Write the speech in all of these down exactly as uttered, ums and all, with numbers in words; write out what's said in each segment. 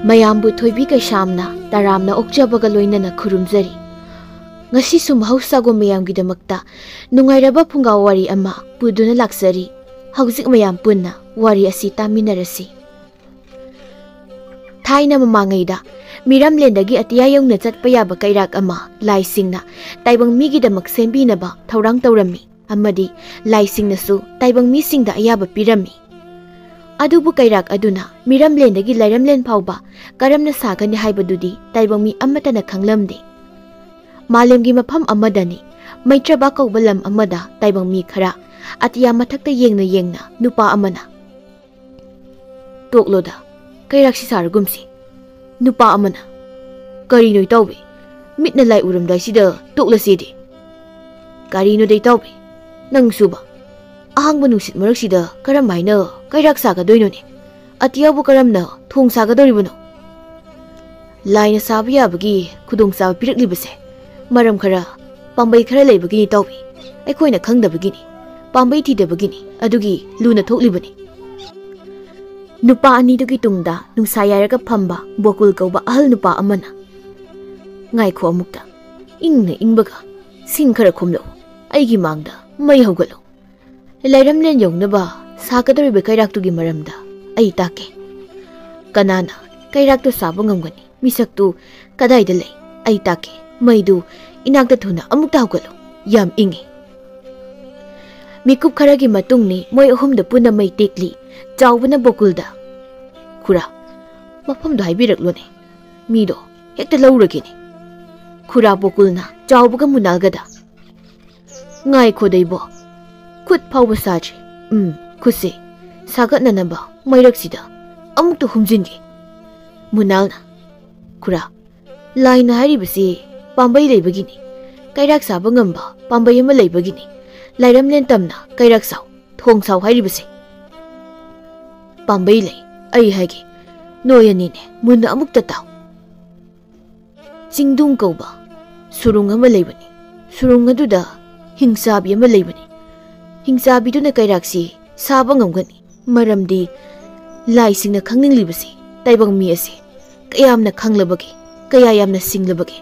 ꯃꯌꯥꯝꯕꯨ ꯊꯣꯏꯕꯤ ꯀꯩꯁꯥꯝꯅ ꯇꯔꯥꯝꯅ ꯑꯣꯛꯆꯕꯒ ꯂꯣꯏꯅꯅ ꯈꯨꯔꯨꯝꯖꯔꯤ꯫ ꯉꯁꯤꯁꯨ ꯃꯍꯧꯁꯥꯒꯨꯝ ꯃꯌꯥꯝꯒꯤꯗꯃꯛꯇ ꯅꯨꯡꯉꯥꯏꯔꯕ ꯐꯨꯡꯒꯥ ꯋꯥꯔꯤ ꯑꯃ ꯄꯨꯗꯨꯅ ꯂꯥꯛꯆꯔꯤ꯫ ꯍꯧꯖꯤꯛ ꯃꯌꯥꯝ ꯄꯨꯟꯅ ꯋꯥꯔꯤ ꯑꯁꯤ ꯇꯥꯃꯤꯟꯅꯔꯁꯤ꯫ ꯊꯥꯏꯅ ꯃꯃꯥꯡꯉꯩꯗ ꯃꯤꯔꯝꯂꯦꯟꯗꯒꯤ ꯑꯇꯤꯌꯥ ꯌꯧꯅ ꯆꯠꯄ ꯌꯥꯕ ꯀꯩꯔꯥꯛ ꯑꯃ ꯂꯥꯏꯁꯤꯡꯅ ꯇꯥꯏꯕꯪ ꯃꯤꯒꯤꯗꯃꯛ ꯁꯦꯝꯕꯤꯅꯕ ꯊꯧꯔꯥꯡ ꯇꯧꯔꯝꯃꯤ ꯑꯃꯗꯤ ꯂꯥꯏꯁꯤꯡꯅꯁꯨ ꯇꯥꯏꯕꯪ ꯃꯤꯁꯤꯡꯗ ꯑꯌꯥꯕ ꯄꯤꯔꯝꯃꯤ꯫ ꯑꯗꯨꯕꯨ ꯀꯩꯔꯥꯛ ꯑꯗꯨꯅ ꯃꯤꯔꯝꯂꯦꯟꯗꯒꯤ ꯂꯥꯏꯔꯝꯂꯦꯟ ꯐꯥꯎꯕ ꯀꯔꯝꯅ ꯁꯥꯒꯅꯤ ꯍꯥꯏꯕꯗꯨꯗꯤ ꯇꯥꯏꯕꯪ ꯃꯤ ꯑꯃꯠꯇꯅ ꯈꯪꯂꯝꯗꯦ꯫ ꯃꯥꯂꯦꯝꯒꯤ ꯃꯐꯝ ꯑꯃꯗꯅꯤ, ꯃꯩꯇ꯭ꯔꯕꯥ ꯀꯧꯕ ꯂꯝ ꯑꯃꯗ ꯇꯥꯏꯕꯪ ꯃꯤ ꯈꯔ ꯑꯇꯤꯌꯥ ꯃꯊꯛꯇ ꯌꯦꯡꯅ ꯌꯦꯡꯅ ꯅꯨꯄꯥ ꯑꯃꯅ, "ꯇꯣꯛꯂꯣꯗ, ꯀꯩꯔꯥꯛꯁꯤ ꯁꯥꯔꯒꯨꯝꯁꯤ꯫" ꯅꯨꯄꯥ ꯑꯃꯅ, "ꯀꯔꯤꯅꯣ ꯏꯇꯥꯎꯕꯤ? ꯃꯤꯠꯅ ꯂꯥꯏ ꯎꯔꯝꯗꯥꯏꯁꯤꯗ ꯇꯣꯛꯂꯁꯤꯗꯤ꯫" "ꯀꯔꯤꯅꯣꯗ ꯏꯇꯥꯎꯕꯤ, ꯅꯪꯁꯨꯕ? ꯑꯍꯥꯡꯕ ꯅꯨꯡꯁꯤꯠ ꯃꯔꯛꯁꯤꯗ ꯀꯔꯝ ꯍꯥꯏꯅ ꯀꯩꯔꯥꯛ ꯁꯥꯒꯗꯣꯏꯅꯣꯅꯦ? ꯑꯇꯤꯌꯥꯕꯨ ꯀꯔꯝꯅ ꯊꯣꯡ ꯁꯥꯒꯗꯧꯔꯤꯕꯅꯣ?" "ꯂꯥꯏꯅ ꯁꯥꯕ ꯌꯥꯕꯒꯤ ꯈꯨꯗꯣꯡꯆꯥꯕ ꯄꯤꯔꯛꯂꯤꯕꯁꯦ ꯃꯔꯝ ꯈꯔ, ꯄꯥꯝꯕꯩ ꯈꯔ ꯂꯩꯕꯒꯤꯅꯤ ꯏꯇꯥꯎꯕꯤ꯫ ꯑꯩꯈꯣꯏꯅ ꯈꯪꯗꯕꯒꯤꯅꯤ, ꯄꯥꯝꯕꯩ ꯊꯤꯗꯕꯒꯤꯅꯤ, ꯑꯗꯨꯒꯤ ꯂꯨꯅ ꯊꯣꯛꯂꯤꯕꯅꯤ꯫" ꯅꯨꯄꯥ ꯑꯅꯤꯗꯨꯒꯤ ꯇꯨꯡꯗ ꯅꯨꯡꯁꯥ ꯌꯥꯏꯔꯒ ꯐꯝꯕ ꯕꯣꯀꯨꯜ ꯀꯧꯕ ꯑꯍꯜ ꯅꯨꯄꯥ ꯑꯃꯅ, "ꯉꯥꯏꯈꯣ ꯑꯃꯨꯛꯇ, ꯏꯪꯅ ꯏꯪꯕꯒ ꯁꯤꯡ ꯈꯔ ꯈꯨꯝꯂꯛꯎ, ꯑꯩꯒꯤ ꯃꯥꯡꯗ ꯃꯩ ꯍꯧꯒꯠꯂꯨ꯫ ꯂꯥꯏꯔꯝꯂꯦꯟ ꯌꯧꯅꯕ ꯁꯥꯒꯗꯧꯔꯤꯕ ꯀꯩꯔꯥꯛꯇꯨꯒꯤ ꯃꯔꯝꯗ ꯑꯩ ꯇꯥꯛꯀꯦ꯫ ꯀꯅꯥꯅ ꯀꯩꯔꯥꯛꯇꯨ ꯁꯥꯕ ꯉꯝꯒꯅꯤ? ꯃꯤꯁꯛꯇꯨ ꯀꯗꯥꯏꯗ ꯂꯩ? ꯑꯩ ꯇꯥꯛꯀꯦ꯫ ꯃꯩꯗꯨ ꯏꯅꯥꯛꯇ ꯊꯨꯅ ꯑꯃꯨꯛꯇ ꯍꯧꯒꯠꯂꯨ꯫ ꯌꯥꯝ ꯏꯪꯉꯤ꯫" ꯃꯤꯀꯨꯞ ꯈꯔꯒꯤ ꯃꯇꯨꯡꯅꯤ ꯃꯣꯏ ꯑꯍꯨꯝꯗ ꯄꯨꯟꯅ ꯃꯩ ꯇꯦꯛꯂꯤ꯫ ꯆꯥꯎꯕꯅ ꯕꯣꯀꯨꯜꯗ, "ꯈꯨꯔꯥ, ꯃꯐꯝꯗꯣ ꯍꯥꯏꯕꯤꯔꯛꯂꯣꯅꯦ, ꯃꯤꯗꯣ ꯍꯦꯛꯇ ꯂꯧꯔꯒꯦꯅꯦ꯫" ꯈꯨꯔꯥ ꯕꯣꯀꯨꯜꯅ ꯆꯥꯎꯕꯒ ꯃꯨꯅꯥꯜꯒꯗ, "ꯉꯥꯏꯈꯣꯗ ꯏꯕꯣ, ꯈꯨꯠ ꯐꯥꯎꯕ ꯁꯥꯗ꯭ꯔꯤ꯫ ꯎꯝ, ꯈꯨꯠꯁꯦ ꯁꯥꯒꯠꯅꯅꯕ ꯃꯩꯔꯛꯁꯤꯗ ꯑꯃꯨꯛꯇ ꯍꯨꯝꯖꯤꯟꯒꯦ꯫" ꯃꯨꯅꯥꯜꯅ, "ꯈꯨꯔꯥ, ꯂꯥꯏꯅ ꯍꯥꯏꯔꯤꯕꯁꯤ ꯄꯥꯝꯕꯩ ꯂꯩꯕꯒꯤꯅꯤ꯫ ꯀꯩꯔꯥꯛ ꯁꯥꯕ ꯉꯝꯕ ꯄꯥꯝꯕꯩ ꯑꯃ ꯂꯩꯕꯒꯤꯅꯤ꯫ ꯂꯥꯏꯔꯝꯂꯦꯟ ꯇꯝꯅ ꯀꯩꯔꯥꯛ ꯁꯥꯎ, ꯊꯣꯡ ꯁꯥꯎ ꯍꯥꯏꯔꯤꯕꯁꯦ꯫" "ꯄꯥꯝꯕꯩ ꯂꯩ, ꯑꯩ ꯍꯥꯏꯒꯦ꯫ ꯅꯣꯏ ꯑꯅꯤꯅꯦ, ꯃꯨꯟꯅ ꯑꯃꯨꯛꯇ ꯇꯥꯎ꯫ ꯆꯤꯡꯗꯨꯡ ꯀꯧꯕ ꯁꯨꯔꯨꯡ ꯑꯃ ꯂꯩꯕꯅꯤ꯫ ꯁꯨꯔꯨꯡ ꯑꯗꯨꯗ ꯍꯤꯡꯆꯥꯕꯤ ꯑꯃ ꯂꯩꯕꯅꯤ꯫ ꯍꯤꯡꯆꯥꯕꯤꯗꯨꯅ ꯀꯩꯔꯥꯛꯁꯤ ꯁꯥꯕ ꯉꯝꯒꯅꯤ꯫ ꯃꯔꯝꯗꯤ ꯂꯥꯏꯁꯤꯡꯅ ꯈꯪꯅꯤꯡꯂꯤꯕꯁꯤ ꯇꯥꯏꯕꯪ ꯃꯤ ꯑꯁꯤ ꯀꯌꯥꯝꯅ ꯈꯪꯂꯕꯒꯦ, ꯀꯌꯥ ꯌꯥꯝꯅ ꯁꯤꯡꯂꯕꯒꯦ,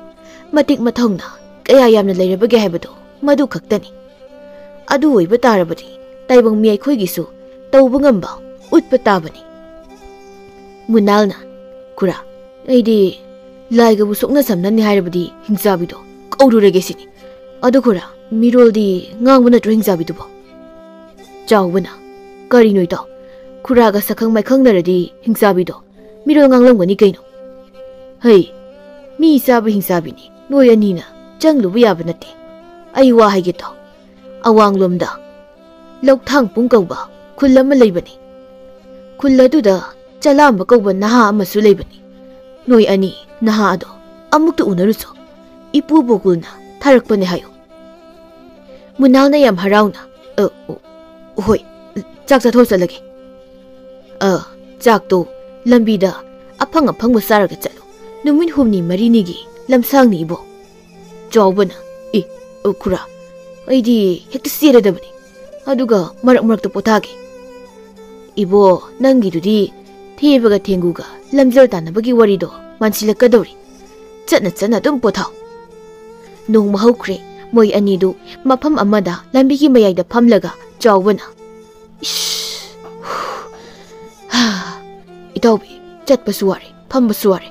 ꯃꯇꯤꯛ ꯃꯊꯧꯅꯥ ꯀꯌꯥ ꯌꯥꯝꯅ ꯂꯩꯔꯕꯒꯦ ꯍꯥꯏꯕꯗꯨ ꯃꯗꯨ ꯈꯛꯇꯅꯤ꯫ ꯑꯗꯨ ꯑꯣꯏꯕ ꯇꯥꯔꯕꯗꯤ ꯇꯥꯏꯕꯪ ꯃꯤ ꯑꯩꯈꯣꯏꯒꯤꯁꯨ ꯇꯧꯕ ꯉꯝꯕ ꯎꯠꯄ ꯇꯥꯕꯅꯤ꯫ ꯃꯨꯅꯥꯜꯅ, "ꯈꯨꯔꯥ, ꯑꯩꯗꯤ ꯂꯥꯏꯒꯕꯨ ꯁꯣꯛꯅ ꯁꯝꯅꯅꯤ ꯍꯥꯏꯔꯕꯗꯤ ꯍꯤꯡꯆꯥꯕꯤꯗꯣ ꯀꯧꯔꯨꯔꯒꯦ ꯁꯤꯅꯤ꯫ ꯑꯗꯨ ꯈꯨꯔꯥ, ꯃꯤꯔꯣꯜꯗꯤ ꯉꯥꯡꯕ ꯅꯠꯇ꯭ꯔꯣ ꯍꯤꯡꯆꯥꯕꯤꯗꯨꯕꯣ?" ꯆꯥꯎꯕꯅ, "ꯀꯔꯤꯅꯣ ꯏꯇꯥꯎ? ꯈꯨꯔꯥꯒ ꯁꯛꯈꯪ ꯃꯥꯏꯈꯪꯅꯔꯗꯤ ꯍꯤꯡꯆꯥꯕꯤꯗꯣ ꯃꯤꯔꯣꯜ ꯉꯥꯡꯂꯝꯒꯅꯤ ꯀꯩꯅꯣ?" "ꯍꯩ, ꯃꯤ ꯆꯥꯕ ꯍꯤꯡꯆꯥꯕꯤꯅꯤ, ꯅꯣꯏ ꯑꯅꯤꯅ ꯆꯪꯂꯨꯕ ꯌꯥꯕ ꯅꯠꯇꯦ꯫ ꯑꯩ ꯋꯥ ꯍꯥꯏꯒꯦ ꯇꯥꯎ꯫ ꯑꯋꯥꯡꯂꯣꯝꯗ ꯂꯧꯊꯥꯡ ꯄꯨꯡ ꯀꯧꯕ ꯈꯨꯜ ꯑꯃ ꯂꯩꯕꯅꯤ꯫ ꯈꯨꯜ ꯑꯗꯨꯗ ꯆꯂꯥꯝꯕ ꯀꯧꯕ ꯅꯍꯥ ꯑꯃꯁꯨ ꯂꯩꯕꯅꯤ꯫ ꯅꯣꯏ ꯑꯅꯤ ꯅꯍꯥ ꯑꯗꯣ ꯑꯃꯨꯛꯇ ꯎꯅꯔꯨꯆꯣ꯫ ꯏꯄꯨ ꯕꯣꯀꯨꯜꯅ ꯊꯥꯔꯛꯄꯅꯦ ꯍꯥꯏꯌꯨ꯫" ꯃꯨꯅꯥꯜꯅ ꯌꯥꯝ ꯍꯔꯥꯎꯅ, "ꯑ, ꯑꯣ, ꯍꯣꯏ, ꯆꯥꯛ ꯆꯥꯊꯣꯛꯑ ꯆꯠꯂꯒꯦ꯫" "ꯑ, ꯆꯥꯛꯇꯣ ꯂꯝꯕꯤꯗ ꯑꯐꯪ ꯑꯐꯪꯕ ꯆꯥꯔꯒ ꯆꯠꯂꯨ꯫ ꯅꯨꯃꯤꯠ ꯍꯨꯝꯅꯤ ꯃꯔꯤꯅꯤꯒꯤ ꯂꯝꯁꯥꯡꯅꯤ ꯏꯕꯣ꯫" ꯆꯥꯎꯕꯅ, "ꯑꯦ, ꯑ, ꯈꯨꯔꯥ, ꯑꯩꯗꯤ ꯍꯦꯛꯇ ꯆꯦꯜꯂꯗꯕꯅꯤ꯫ ꯑꯗꯨꯒ ꯃꯔꯛ ꯃꯔꯛꯇ ꯄꯣꯊꯥꯒꯦ꯫" "ꯏꯕꯣ, ꯅꯪꯒꯤꯗꯨꯗꯤ ꯊꯦꯕꯒ ꯊꯦꯡꯒꯨꯒ ꯂꯝꯖꯦꯜ ꯇꯥꯟꯅꯕꯒꯤ ꯋꯥꯔꯤꯗꯣ ꯃꯥꯟꯁꯤꯜꯂꯛꯀꯗꯧꯔꯤ꯫ ꯆꯠꯅ ꯆꯠꯅ ꯑꯗꯨꯝ ꯄꯣꯊꯥꯎ꯫" ꯅꯣꯡꯃ ꯍꯧꯈ꯭ꯔꯦ꯫ ꯃꯣꯏ ꯑꯅꯤꯗꯨ ꯃꯐꯝ ꯑꯃꯗ ꯂꯝꯕꯤꯒꯤ ꯃꯌꯥꯏꯗ ꯐꯝꯂꯒ ꯆꯥꯎꯕꯅ, "ꯏꯁ, ꯍꯥ, ꯏꯇꯥꯎꯕꯤ, ꯆꯠꯄꯁꯨ ꯋꯥꯔꯦ, ꯐꯝꯕꯁꯨ ꯋꯥꯔꯦ꯫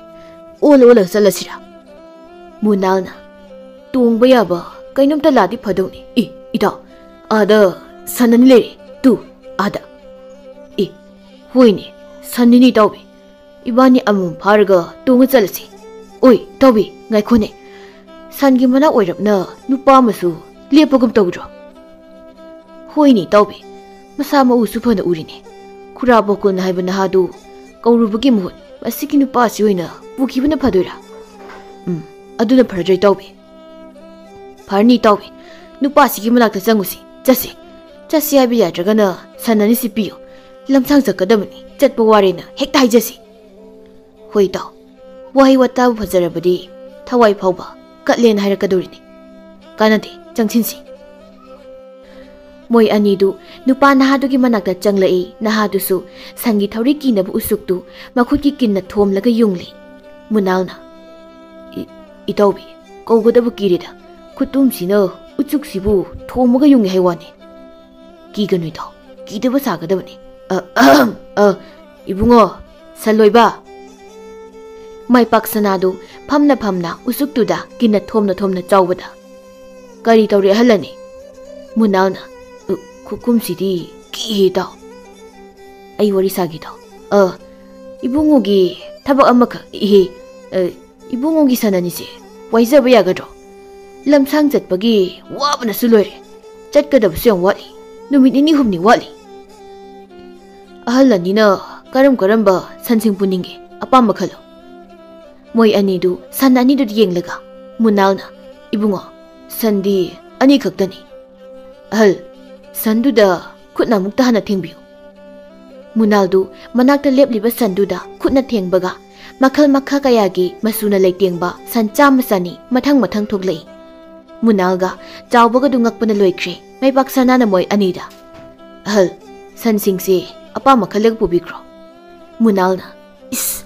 ꯑꯣꯜꯂ ꯑꯣꯜꯂꯒ ꯆꯠꯂꯁꯤꯔꯥ?" ꯃꯨꯅꯥꯜꯅ, "ꯇꯣꯡꯕ ꯌꯥꯕ ꯀꯩꯅꯣꯝꯇ ꯂꯥꯛꯑꯗꯤ ꯐꯗꯧꯅꯤ꯫ ꯏ, ꯏꯇꯥꯎ, ꯑꯥꯗ ꯁꯟ ꯑꯅꯤ ꯂꯩꯔꯦ, ꯇꯨ, ꯑꯥꯗ꯫" "ꯏ, ꯍꯣꯏꯅꯦ, ꯁꯟꯅꯤꯅꯦ ꯏꯇꯥꯎꯕꯤ꯫ ꯏꯕꯥꯅꯤ ꯑꯃꯃꯝ ꯐꯥꯔꯒ ꯇꯣꯡꯉ ꯆꯠꯂꯁꯤ꯫" "ꯑꯣꯏ, ꯏꯇꯥꯎꯕꯤ, ꯉꯥꯏꯈꯣꯅꯦ꯫ ꯁꯟꯒꯤ ꯃꯅꯥꯛ ꯑꯣꯏꯔꯞꯅ ꯅꯨꯄꯥ ꯑꯃꯁꯨ ꯂꯦꯞꯄꯒꯨꯝ ꯇꯧꯗ꯭ꯔꯣ?" "ꯍꯣꯏꯅꯦ ꯏꯇꯥꯎꯕꯤ, ꯃꯁꯥ ꯃꯎꯁꯨ ꯐꯅ ꯎꯔꯤꯅꯦ꯫ ꯈꯨꯔꯥ ꯕꯣꯀꯨꯜꯅ ꯍꯥꯏꯕ ꯅꯍꯥꯗꯨ ꯀꯧꯔꯨꯕꯒꯤ ꯃꯍꯨꯠ ꯃꯁꯤꯒꯤ ꯅꯨꯄꯥꯁꯤ ꯑꯣꯏꯅ ꯄꯨꯈꯤꯕꯅ ꯐꯗꯣꯏꯔꯥ?" "ꯎꯝ, ꯑꯗꯨꯅ ꯐꯔꯗ꯭ꯔꯥ ꯏꯇꯥꯎꯕꯤ?" "ꯐꯔꯅꯤ ꯏꯇꯥꯎꯕꯤ, ꯅꯨꯄꯥꯁꯤꯒꯤ ꯃꯅꯥꯛꯇ ꯆꯪꯉꯨꯁꯤ, ꯆꯠꯁꯤ꯫ ꯆꯠꯁꯤ ꯍꯥꯏꯕ ꯌꯥꯗ꯭ꯔꯒꯅ ꯁꯟ ꯑꯅꯤꯁꯤ ꯄꯤꯌꯨ꯫ ꯂꯝꯁꯥꯡ ꯆꯠꯀꯗꯕꯅꯤ, ꯆꯠꯄ ꯋꯥꯔꯦꯅ ꯍꯦꯛꯇ ꯍꯥꯏꯖꯁꯤ꯫" "ꯍꯣꯏ ꯏꯇꯥꯎ, ꯋꯥꯍꯩ ꯋꯥꯇꯥꯕꯨ ꯐꯖꯔꯕꯗꯤ ꯊꯋꯥꯏ ꯐꯥꯎꯕ ꯀꯠꯂꯦꯅ ꯍꯥꯏꯔꯛꯀꯗꯧꯔꯤꯅꯤ꯫ ꯀꯥꯟꯅꯗꯦ, ꯆꯪꯁꯤꯟꯁꯤ꯫" ꯃꯣꯏ ꯑꯅꯤꯗꯨ ꯅꯨꯄꯥ ꯅꯍꯥꯗꯨꯒꯤ ꯃꯅꯥꯛꯇ ꯆꯪꯂꯛꯏ꯫ ꯅꯍꯥꯗꯨꯁꯨ ꯁꯟꯒꯤ ꯊꯧꯔꯤ ꯀꯤꯅꯕ ꯎꯁꯨꯛꯇꯨ ꯃꯈꯨꯠꯀꯤ ꯀꯤꯟꯅ ꯊꯣꯝꯂꯒ ꯌꯨꯡꯂꯤ꯫ ꯃꯨꯅꯥꯜꯅ, "ꯏ-, ꯏꯇꯥꯎꯕꯤ, ꯀꯧꯒꯗꯕ ꯀꯤꯔꯦꯗ꯫ ꯈꯨꯇꯨꯝꯁꯤꯅ ꯎꯆꯨꯛꯁꯤꯕꯨ ꯊꯣꯝꯃꯒ ꯌꯨꯡꯉꯦ ꯍꯥꯏ ꯋꯥꯅꯤ꯫ ꯀꯤꯒꯅꯨ ꯏꯇꯥꯎ, ꯀꯤꯗꯕ ꯁꯥꯒꯗꯕꯅꯤ꯫ ꯑ, ꯑꯍꯝ, ꯑ, ꯏꯕꯨꯡꯉꯣ, ꯁꯟ ꯂꯣꯏꯕ!" ꯃꯥꯏꯄꯥꯛ ꯁꯅꯥꯗꯨ ꯐꯝꯅ ꯐꯝꯅ ꯎꯆꯨꯛꯇꯨꯗ ꯀꯤꯟꯅ ꯊꯣꯝꯅ ꯊꯣꯝꯅ ꯆꯥꯎꯕꯗ, "ꯀꯔꯤ ꯇꯧꯔꯦ ꯑꯍꯜ ꯑꯅꯤ?" ꯃꯨꯅꯥꯜꯅ, "ꯎ, ꯈꯨꯀꯨꯝꯁꯤꯗꯤ ꯀꯤꯍꯦ ꯏꯇꯥꯎ꯫ ꯑꯩ ꯋꯥꯔꯤ ꯁꯥꯒꯦ ꯏꯇꯥꯎ꯫ ꯑ, ꯏꯕꯨꯡꯉꯣꯒꯤ ꯊꯕꯛ ꯑꯃꯈꯛ, ꯏꯍꯦ, ꯑ, ꯏꯕꯨꯡꯉꯣꯒꯤ ꯁꯟ ꯑꯅꯤꯁꯦ ꯋꯥꯏꯖꯕ ꯌꯥꯒꯗ꯭ꯔꯣ? ꯂꯝꯁꯥꯡ ꯆꯠꯄꯒꯤ ꯋꯥꯕꯅꯁꯨ ꯂꯣꯏꯔꯦ꯫ ꯆꯠꯀꯗꯕꯁꯨ ꯌꯥꯝ ꯋꯥꯠꯂꯤ꯫ ꯅꯨꯃꯤꯠ ꯅꯤꯅꯤ ꯍꯨꯝꯅꯤ ꯋꯥꯠꯂꯤ꯫" ꯑꯍꯜ ꯑꯅꯤꯅ ꯀꯔꯝ ꯀꯔꯝꯕ ꯁꯟꯁꯤꯡ ꯄꯨꯅꯤꯡꯒꯦ? ꯑꯄꯥꯝꯕ ꯈꯜꯂꯣ꯫ ꯃꯣꯏ ꯑꯅꯤꯗꯨ ꯁꯟ ꯑꯅꯤꯗꯨꯗ ꯌꯦꯡꯂꯒ ꯃꯨꯅꯥꯜꯅ, "ꯏꯕꯨꯡꯉꯣ, ꯁꯟꯗꯤ ꯑꯅꯤꯈꯛꯇꯅꯤ꯫" "ꯑꯍꯜ, ꯁꯟꯗꯨꯗ ꯈꯨꯠꯅ ꯑꯃꯨꯛꯇ ꯍꯥꯟꯅ ꯊꯦꯡꯕꯤꯌꯨ꯫" ꯃꯨꯅꯥꯜꯗꯨ ꯃꯅꯥꯛꯇ ꯂꯦꯞꯂꯤꯕ ꯁꯟꯗꯨꯗ ꯈꯨꯠꯅ ꯊꯦꯡꯕꯒ ꯃꯈꯜ ꯃꯈꯥ ꯀꯌꯥꯒꯤ ꯃꯆꯨꯅ ꯂꯩꯇꯦꯡꯕ ꯁꯟ ꯆꯥꯝꯃ ꯆꯅꯤ ꯃꯊꯪ ꯃꯊꯪ ꯊꯣꯛꯂꯛꯏ꯫ ꯃꯨꯅꯥꯜꯒ ꯆꯥꯎꯕꯒꯗꯨ ꯉꯛꯄꯅ ꯂꯣꯏꯈ꯭ꯔꯦ꯫ ꯃꯥꯏꯄꯥꯛ ꯁꯅꯥꯅ ꯃꯣꯏ ꯑꯅꯤꯗ, "ꯑꯍꯜ, ꯁꯟꯁꯤꯡꯁꯦ ꯑꯄꯥꯝꯕ ꯈꯜꯂꯒ ꯄꯨꯕꯤꯈ꯭ꯔꯣ꯫" ꯃꯨꯅꯥꯜꯅ, "ꯏꯁ,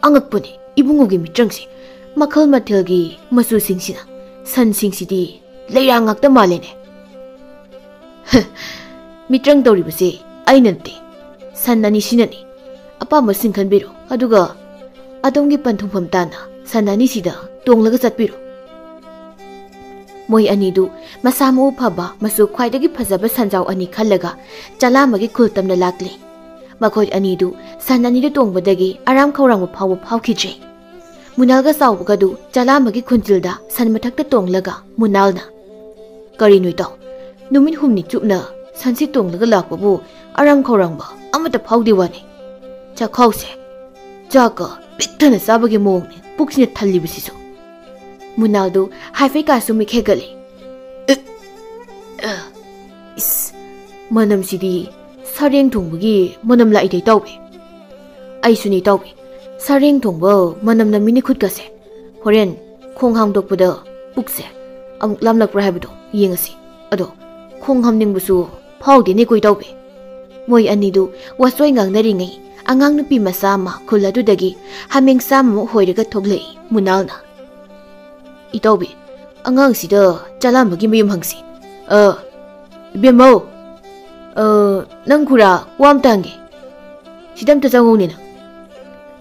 ꯑꯉꯛꯄꯅꯤ ꯏꯕꯨꯡꯉꯣꯒꯤ ꯃꯤꯇ꯭ꯔꯪꯁꯦ꯫ ꯃꯈꯜ ꯃꯊꯦꯜꯒꯤ ꯃꯆꯨꯁꯤꯡꯁꯤꯅ ꯁꯟꯁꯤꯡꯁꯤꯗꯤ ꯂꯩꯔꯥ ꯉꯥꯛꯇ ꯃꯥꯜꯂꯦꯅꯦ꯫" "ꯍ, ꯃꯤꯇ꯭ꯔꯪ ꯇꯧꯔꯤꯕꯁꯦ ꯑꯩꯅ ꯅꯠꯇꯦ, ꯁꯟ ꯑꯅꯤꯁꯤꯅꯅꯤ꯫ ꯑꯄꯥꯝꯕꯁꯤꯡ ꯈꯟꯕꯤꯔꯣ, ꯑꯗꯨꯒ ꯑꯗꯣꯝꯒꯤ ꯄꯟꯊꯨꯡꯐꯝ ꯇꯥꯟꯅ ꯁꯟ ꯑꯅꯤꯁꯤꯗ ꯇꯣꯡꯂꯒ ꯆꯠꯄꯤꯔꯣ꯫" ꯃꯣꯏ ꯑꯅꯤꯗꯨ ꯃꯁꯥ ꯃꯎ ꯐꯕ, ꯃꯆꯨ ꯈ꯭ꯋꯥꯏꯗꯒꯤ ꯐꯖꯕ ꯁꯟꯖꯥꯎ ꯑꯅꯤ ꯈꯜꯂꯒ ꯆꯂꯥꯝꯕꯒꯤ ꯈꯨꯜ ꯇꯝꯅ ꯂꯥꯛꯂꯦ꯫ ꯃꯈꯣꯏ ꯑꯅꯤꯗꯨ ꯁꯟ ꯑꯅꯤꯗ ꯇꯣꯡꯕꯗꯒꯤ ꯑꯔꯥꯝ ꯈꯧꯔꯥꯡꯕ ꯐꯥꯎꯕ ꯐꯥꯎꯈꯤꯗ꯭ꯔꯦ꯫ ꯃꯨꯅꯥꯜꯒ ꯆꯥꯎꯕꯒꯗꯨ ꯆꯂꯥꯝꯕꯒꯤ ꯈꯨꯟꯖꯤꯜꯗ ꯁꯟ ꯃꯊꯛꯇ ꯇꯣꯡꯂꯒ ꯃꯨꯅꯥꯜꯅ, "ꯀꯔꯤꯅꯣ ꯏꯇꯥꯎ, ꯅꯨꯃꯤꯠ ꯍꯨꯝꯅꯤ ꯆꯨꯞꯅ ꯁꯟꯁꯤ ꯇꯣꯡꯂꯒ ꯂꯥꯛꯄꯕꯨ ꯑꯔꯥꯝ ꯈꯧꯔꯥꯡꯕ ꯑꯃꯠꯇ ꯐꯥꯎꯗꯦ ꯋꯥꯅꯤ꯫ ꯆꯥꯛꯈꯥꯎꯁꯦ ꯆꯥꯛꯀ ꯄꯤꯛ ꯊꯟꯅ ꯆꯥꯕꯒꯤ ꯃꯑꯣꯡꯅꯤ ꯄꯨꯛꯁꯤꯅ ꯊꯜꯂꯤꯕꯁꯤꯁꯨ꯫" ꯃꯨꯅꯥꯜꯗꯨ ꯍꯥꯏꯐꯦꯠ ꯀꯥꯁꯨ ꯃꯤꯠ ꯈꯦꯒꯠꯂꯦ꯫ "ꯑ, ꯑ, ꯏꯁ, ꯃꯅꯝꯁꯤꯗꯤ ꯁꯔꯦꯡ ꯊꯣꯡꯕꯒꯤ ꯃꯅꯝ ꯂꯥꯛꯏꯗ ꯏꯇꯥꯎꯕꯤ꯫" "ꯑꯩꯁꯨꯅꯤ ꯏꯇꯥꯎꯕꯤ, ꯁꯔꯦꯡ ꯊꯣꯡꯕ ꯃꯅꯝ ꯅꯝꯃꯤꯅꯦ ꯈꯨꯠꯀꯁꯦ꯫ ꯍꯣꯔꯦꯟ ꯈꯣꯡ ꯍꯥꯝꯗꯣꯛꯄꯗ ꯄꯨꯛꯁꯦ ꯑꯃꯨꯛ ꯂꯥꯝꯂꯛꯄ꯭ꯔꯥ ꯍꯥꯏꯕꯗꯣ ꯌꯦꯡꯉꯁꯤ꯫ ꯑꯗꯣ ꯈꯣꯡ ꯍꯥꯝꯅꯤꯡꯕꯁꯨ ꯐꯥꯎꯗꯦꯅꯦ ꯀꯣꯏꯇꯧꯕꯤ꯫" ꯃꯣꯏ ꯑꯅꯤꯗꯨ ꯋꯥꯆꯣꯏ ꯉꯥꯡꯅꯔꯤꯉꯩ ꯑꯉꯥꯡ ꯅꯨꯄꯤ ꯃꯆꯥ ꯑꯃ ꯈꯨꯜ ꯑꯗꯨꯗꯒꯤ ꯍꯥꯃꯦꯡ ꯆꯥꯝꯃꯃꯨꯛ ꯍꯣꯏꯔꯒ ꯊꯣꯛꯂꯛꯏ ꯃꯨꯅꯥꯜꯅ꯫ "ꯏꯇꯥꯎꯕꯤ, ꯑꯉꯥꯡꯁꯤꯗ ꯆꯂꯥꯝꯕꯒꯤ ꯃꯌꯨꯝ ꯍꯪꯁꯤ꯫ ꯑ, ꯏꯕꯦꯝꯃꯧ, ꯑ, ꯅꯪ ꯈꯨꯔꯥ ꯋꯥ ꯑꯝꯇ ꯍꯪꯒꯦ꯫ ꯁꯤꯗ ꯑꯝꯇ ꯆꯪꯉꯧꯅꯦ ꯅꯪ꯫"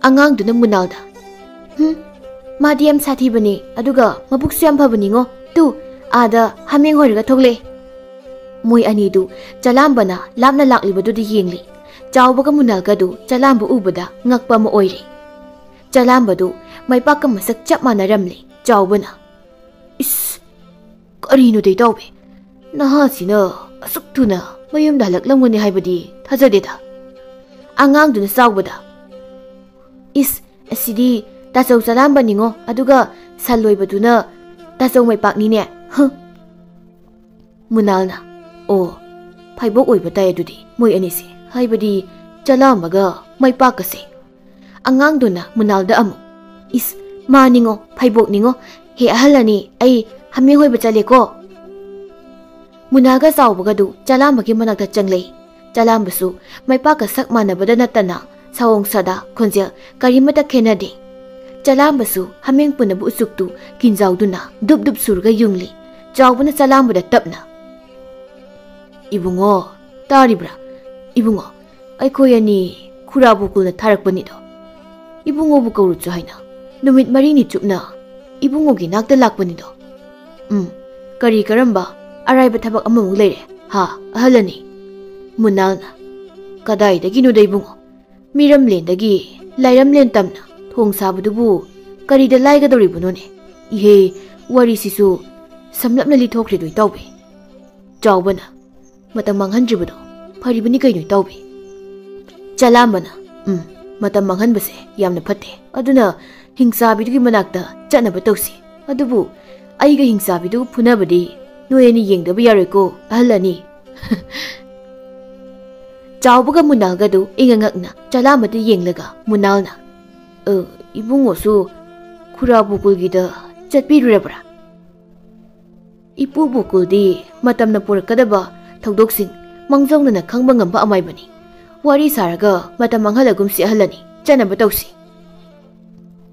ꯑꯉꯥꯡꯗꯨꯅ ꯃꯨꯅꯥꯜꯗ, "ꯍꯨꯝ, ꯃꯥꯗꯤ ꯌꯥꯝ ꯁꯥꯊꯤꯕꯅꯤ, ꯑꯗꯨꯒ ꯃꯕꯨꯛꯁꯨ ꯌꯥꯝ ꯐꯕꯅꯤꯉꯣ꯫ ꯇꯨ, ꯑꯥꯗ ꯍꯥꯃꯦꯡ ꯍꯣꯏꯔꯒ ꯊꯣꯛꯂꯛꯑꯦ꯫" ꯃꯣꯏ ꯑꯅꯤꯗꯨ ꯆꯂꯥꯝꯕꯅ ꯂꯥꯞꯅ ꯂꯥꯛꯂꯤꯕꯗꯨꯗ ꯌꯦꯡꯂꯤ꯫ ꯆꯥꯎꯕꯒ ꯃꯨꯅꯥꯜꯒꯗꯨ ꯆꯂꯥꯝꯕ ꯎꯕꯗ ꯉꯛꯄ ꯑꯃ ꯑꯣꯏꯔꯦ꯫ ꯆꯂꯥꯝꯕꯗꯨ ꯃꯥꯏꯄꯥꯛꯀ ꯃꯁꯛ ꯆꯞ ꯃꯥꯟꯅꯔꯝꯂꯦ꯫ ꯆꯥꯎꯕꯅ, "ꯏꯁ, ꯀꯔꯤꯅꯣꯗ ꯏꯇꯥꯎꯕꯤ? ꯅꯍꯥꯁꯤꯅ ꯑꯁꯨꯛ ꯊꯨꯅ ꯃꯌꯨꯝꯗ ꯍꯜꯂꯛꯂꯝꯒꯅꯤ ꯍꯥꯏꯕꯗꯤ ꯊꯥꯖꯗꯦꯗ꯫" ꯑꯉꯥꯡꯗꯨꯅ ꯆꯥꯎꯕꯗ, "ꯏꯁ, ꯑꯁꯤꯗꯤ ꯇꯥꯆꯧ ꯆꯂꯥꯝꯕꯅꯤꯉꯣ, ꯑꯗꯨꯒ ꯁꯟ ꯂꯣꯏꯕꯗꯨꯅ ꯇꯥꯆꯧ ꯃꯥꯏꯄꯥꯛꯅꯤꯅꯦ꯫ ꯍ!" ꯃꯨꯅꯥꯜꯅ, "ꯑꯣ, ꯐꯥꯏꯕꯣꯛ ꯑꯣꯏꯕ ꯇꯥꯏ ꯑꯗꯨꯗꯤ ꯃꯣꯏ ꯑꯅꯤꯁꯦ, ꯍꯥꯏꯕꯗꯤ ꯆꯂꯥꯝꯕꯒ ꯃꯥꯏꯄꯥꯛꯀꯁꯦ꯫" ꯑꯉꯥꯡꯗꯨꯅ ꯃꯨꯅꯥꯜꯗ ꯑꯃꯨꯛ, "ꯏꯁ, ꯃꯥꯅꯤꯉꯣ, ꯐꯥꯏꯕꯣꯛꯅꯤꯉꯣ꯫ ꯍꯦ ꯑꯍꯜ ꯑꯅꯤ, ꯑꯩ ꯍꯥꯃꯦꯡ ꯍꯣꯏꯕ ꯆꯠꯂꯦꯀꯣ꯫" ꯃꯨꯅꯥꯜꯒ ꯆꯥꯎꯕꯒꯗꯨ ꯆꯂꯥꯝꯕꯒꯤ ꯃꯅꯥꯛꯇ ꯆꯪꯂꯛꯏ꯫ ꯆꯂꯥꯝꯕꯁꯨ ꯃꯥꯏꯄꯥꯛꯀ ꯁꯛ ꯃꯥꯟꯅꯕꯗ ꯅꯠꯇꯅ ꯁꯑꯣꯡ ꯁꯥꯗꯥ, ꯈꯣꯟꯖꯦꯜ ꯀꯔꯤꯃꯠꯇ ꯈꯦꯠꯅꯗꯦ꯫ ꯆꯂꯥꯝꯕꯁꯨ ꯍꯥꯃꯦꯡ ꯄꯨꯅꯕ ꯎꯆꯨꯛꯇꯨ ꯀꯤꯟꯖꯥꯎꯗꯨꯅ ꯗꯨꯞ ꯗꯨꯞ ꯁꯨꯔꯒ ꯌꯨꯡꯂꯤ꯫ ꯆꯥꯎꯕꯅ ꯆꯂꯥꯝꯕꯗ ꯇꯞꯅ, "ꯏꯕꯨꯡꯉꯣ, ꯇꯥꯔꯤꯕ꯭ꯔꯥ? ꯏꯕꯨꯡꯉꯣ, ꯑꯩꯈꯣꯏ ꯑꯅꯤ ꯈꯨꯔꯥ ꯕꯨꯀꯨꯜꯅ ꯊꯥꯔꯛꯄꯅꯤꯗꯣ꯫ ꯏꯕꯨꯡꯉꯣꯕꯨ ꯀꯧꯔꯨꯆꯣ ꯍꯥꯏꯅ ꯅꯨꯃꯤꯠ ꯃꯔꯤꯅꯤ ꯆꯨꯞꯅ ꯏꯕꯨꯡꯉꯣꯒꯤ ꯅꯥꯛꯇ ꯂꯥꯛꯄꯅꯤꯗꯣ꯫ ꯎꯝ, ꯀꯔꯤ ꯀꯔꯝꯕ ꯑꯔꯥꯏꯕ ꯊꯕꯛ ꯑꯃꯃꯨꯛ ꯂꯩꯔꯦ, ꯍꯥ, ꯑꯍꯜ ꯑꯅꯤ?" ꯃꯨꯅꯥꯜꯅ, "ꯀꯗꯥꯏꯗꯒꯤꯅꯣꯗ ꯏꯕꯨꯡꯉꯣ? ꯃꯤꯔꯝꯂꯦꯟꯗꯒꯤ ꯂꯥꯏꯔꯝꯂꯦꯟ ꯇꯝꯅ ꯊꯣꯡ ꯁꯥꯕꯗꯨꯕꯨ ꯀꯔꯤꯗ ꯂꯥꯏꯒꯗꯧꯔꯤꯕꯅꯣꯅꯦ? ꯏꯍꯦ, ꯋꯥꯔꯤꯁꯤꯁꯨ ꯁꯝꯂꯞꯅ ꯂꯤꯊꯣꯛꯈ꯭ꯔꯦꯗꯣ ꯏꯇꯥꯎꯕꯤ꯫" ꯆꯥꯎꯕꯅ, "ꯃꯇꯝ ꯃꯥꯡꯍꯟꯗ꯭ꯔꯤꯕꯗꯣ ꯐꯔꯤꯕꯅꯤ ꯀꯩꯅꯣ ꯏꯇꯥꯎꯕꯤ꯫" ꯆꯂꯥꯝꯕꯅ, "ꯎꯝ, ꯃꯇꯝ ꯃꯥꯡꯍꯟꯕꯁꯦ ꯌꯥꯝꯅ ꯐꯠꯇꯦ꯫ ꯑꯗꯨꯅ ꯍꯤꯡꯆꯥꯕꯤꯗꯨꯒꯤ ꯃꯅꯥꯛꯇ ꯆꯠꯅꯕ ꯇꯧꯁꯤ꯫ ꯑꯗꯨꯕꯨ ꯑꯩꯒ ꯍꯤꯡꯆꯥꯕꯤꯗꯨꯒ ꯐꯨꯅꯕꯗꯤ ꯅꯣꯏ ꯑꯅꯤ ꯌꯦꯡꯗꯕ ꯌꯥꯔꯣꯏꯀꯣ, ꯑꯍꯜ ꯑꯅꯤ꯫" ꯆꯥꯎꯕꯒ ꯃꯨꯅꯥꯜꯒꯗꯨ ꯏꯉꯛ ꯉꯛꯅ ꯆꯂꯥꯝꯕꯗ ꯌꯦꯡꯂꯒ ꯃꯨꯅꯥꯜꯅ, "ꯑ, ꯏꯕꯨꯡꯉꯣꯁꯨ ꯈꯨꯔꯥ ꯕꯨꯀꯨꯜꯒꯤꯗ ꯆꯠꯄꯤꯔꯨꯔꯕ꯭ꯔꯥ?" ꯏꯄꯨ ꯕꯨꯀꯨꯜꯗꯤ ꯃꯇꯝꯅ ꯄꯨꯔꯛꯀꯗꯕ ꯊꯧꯗꯣꯛꯁꯤꯡ ꯃꯥꯡꯖꯧꯅꯅ ꯈꯪꯕ ꯉꯝꯕ ꯑꯃꯥꯏꯕꯅꯤ꯫ ꯋꯥꯔꯤ ꯁꯥꯔꯒ ꯃꯇꯝ ꯃꯥꯡꯍꯜꯂꯒꯨꯝꯁꯤ ꯑꯍꯜ ꯑꯅꯤ, ꯆꯠꯅꯕ ꯇꯧꯁꯤ꯫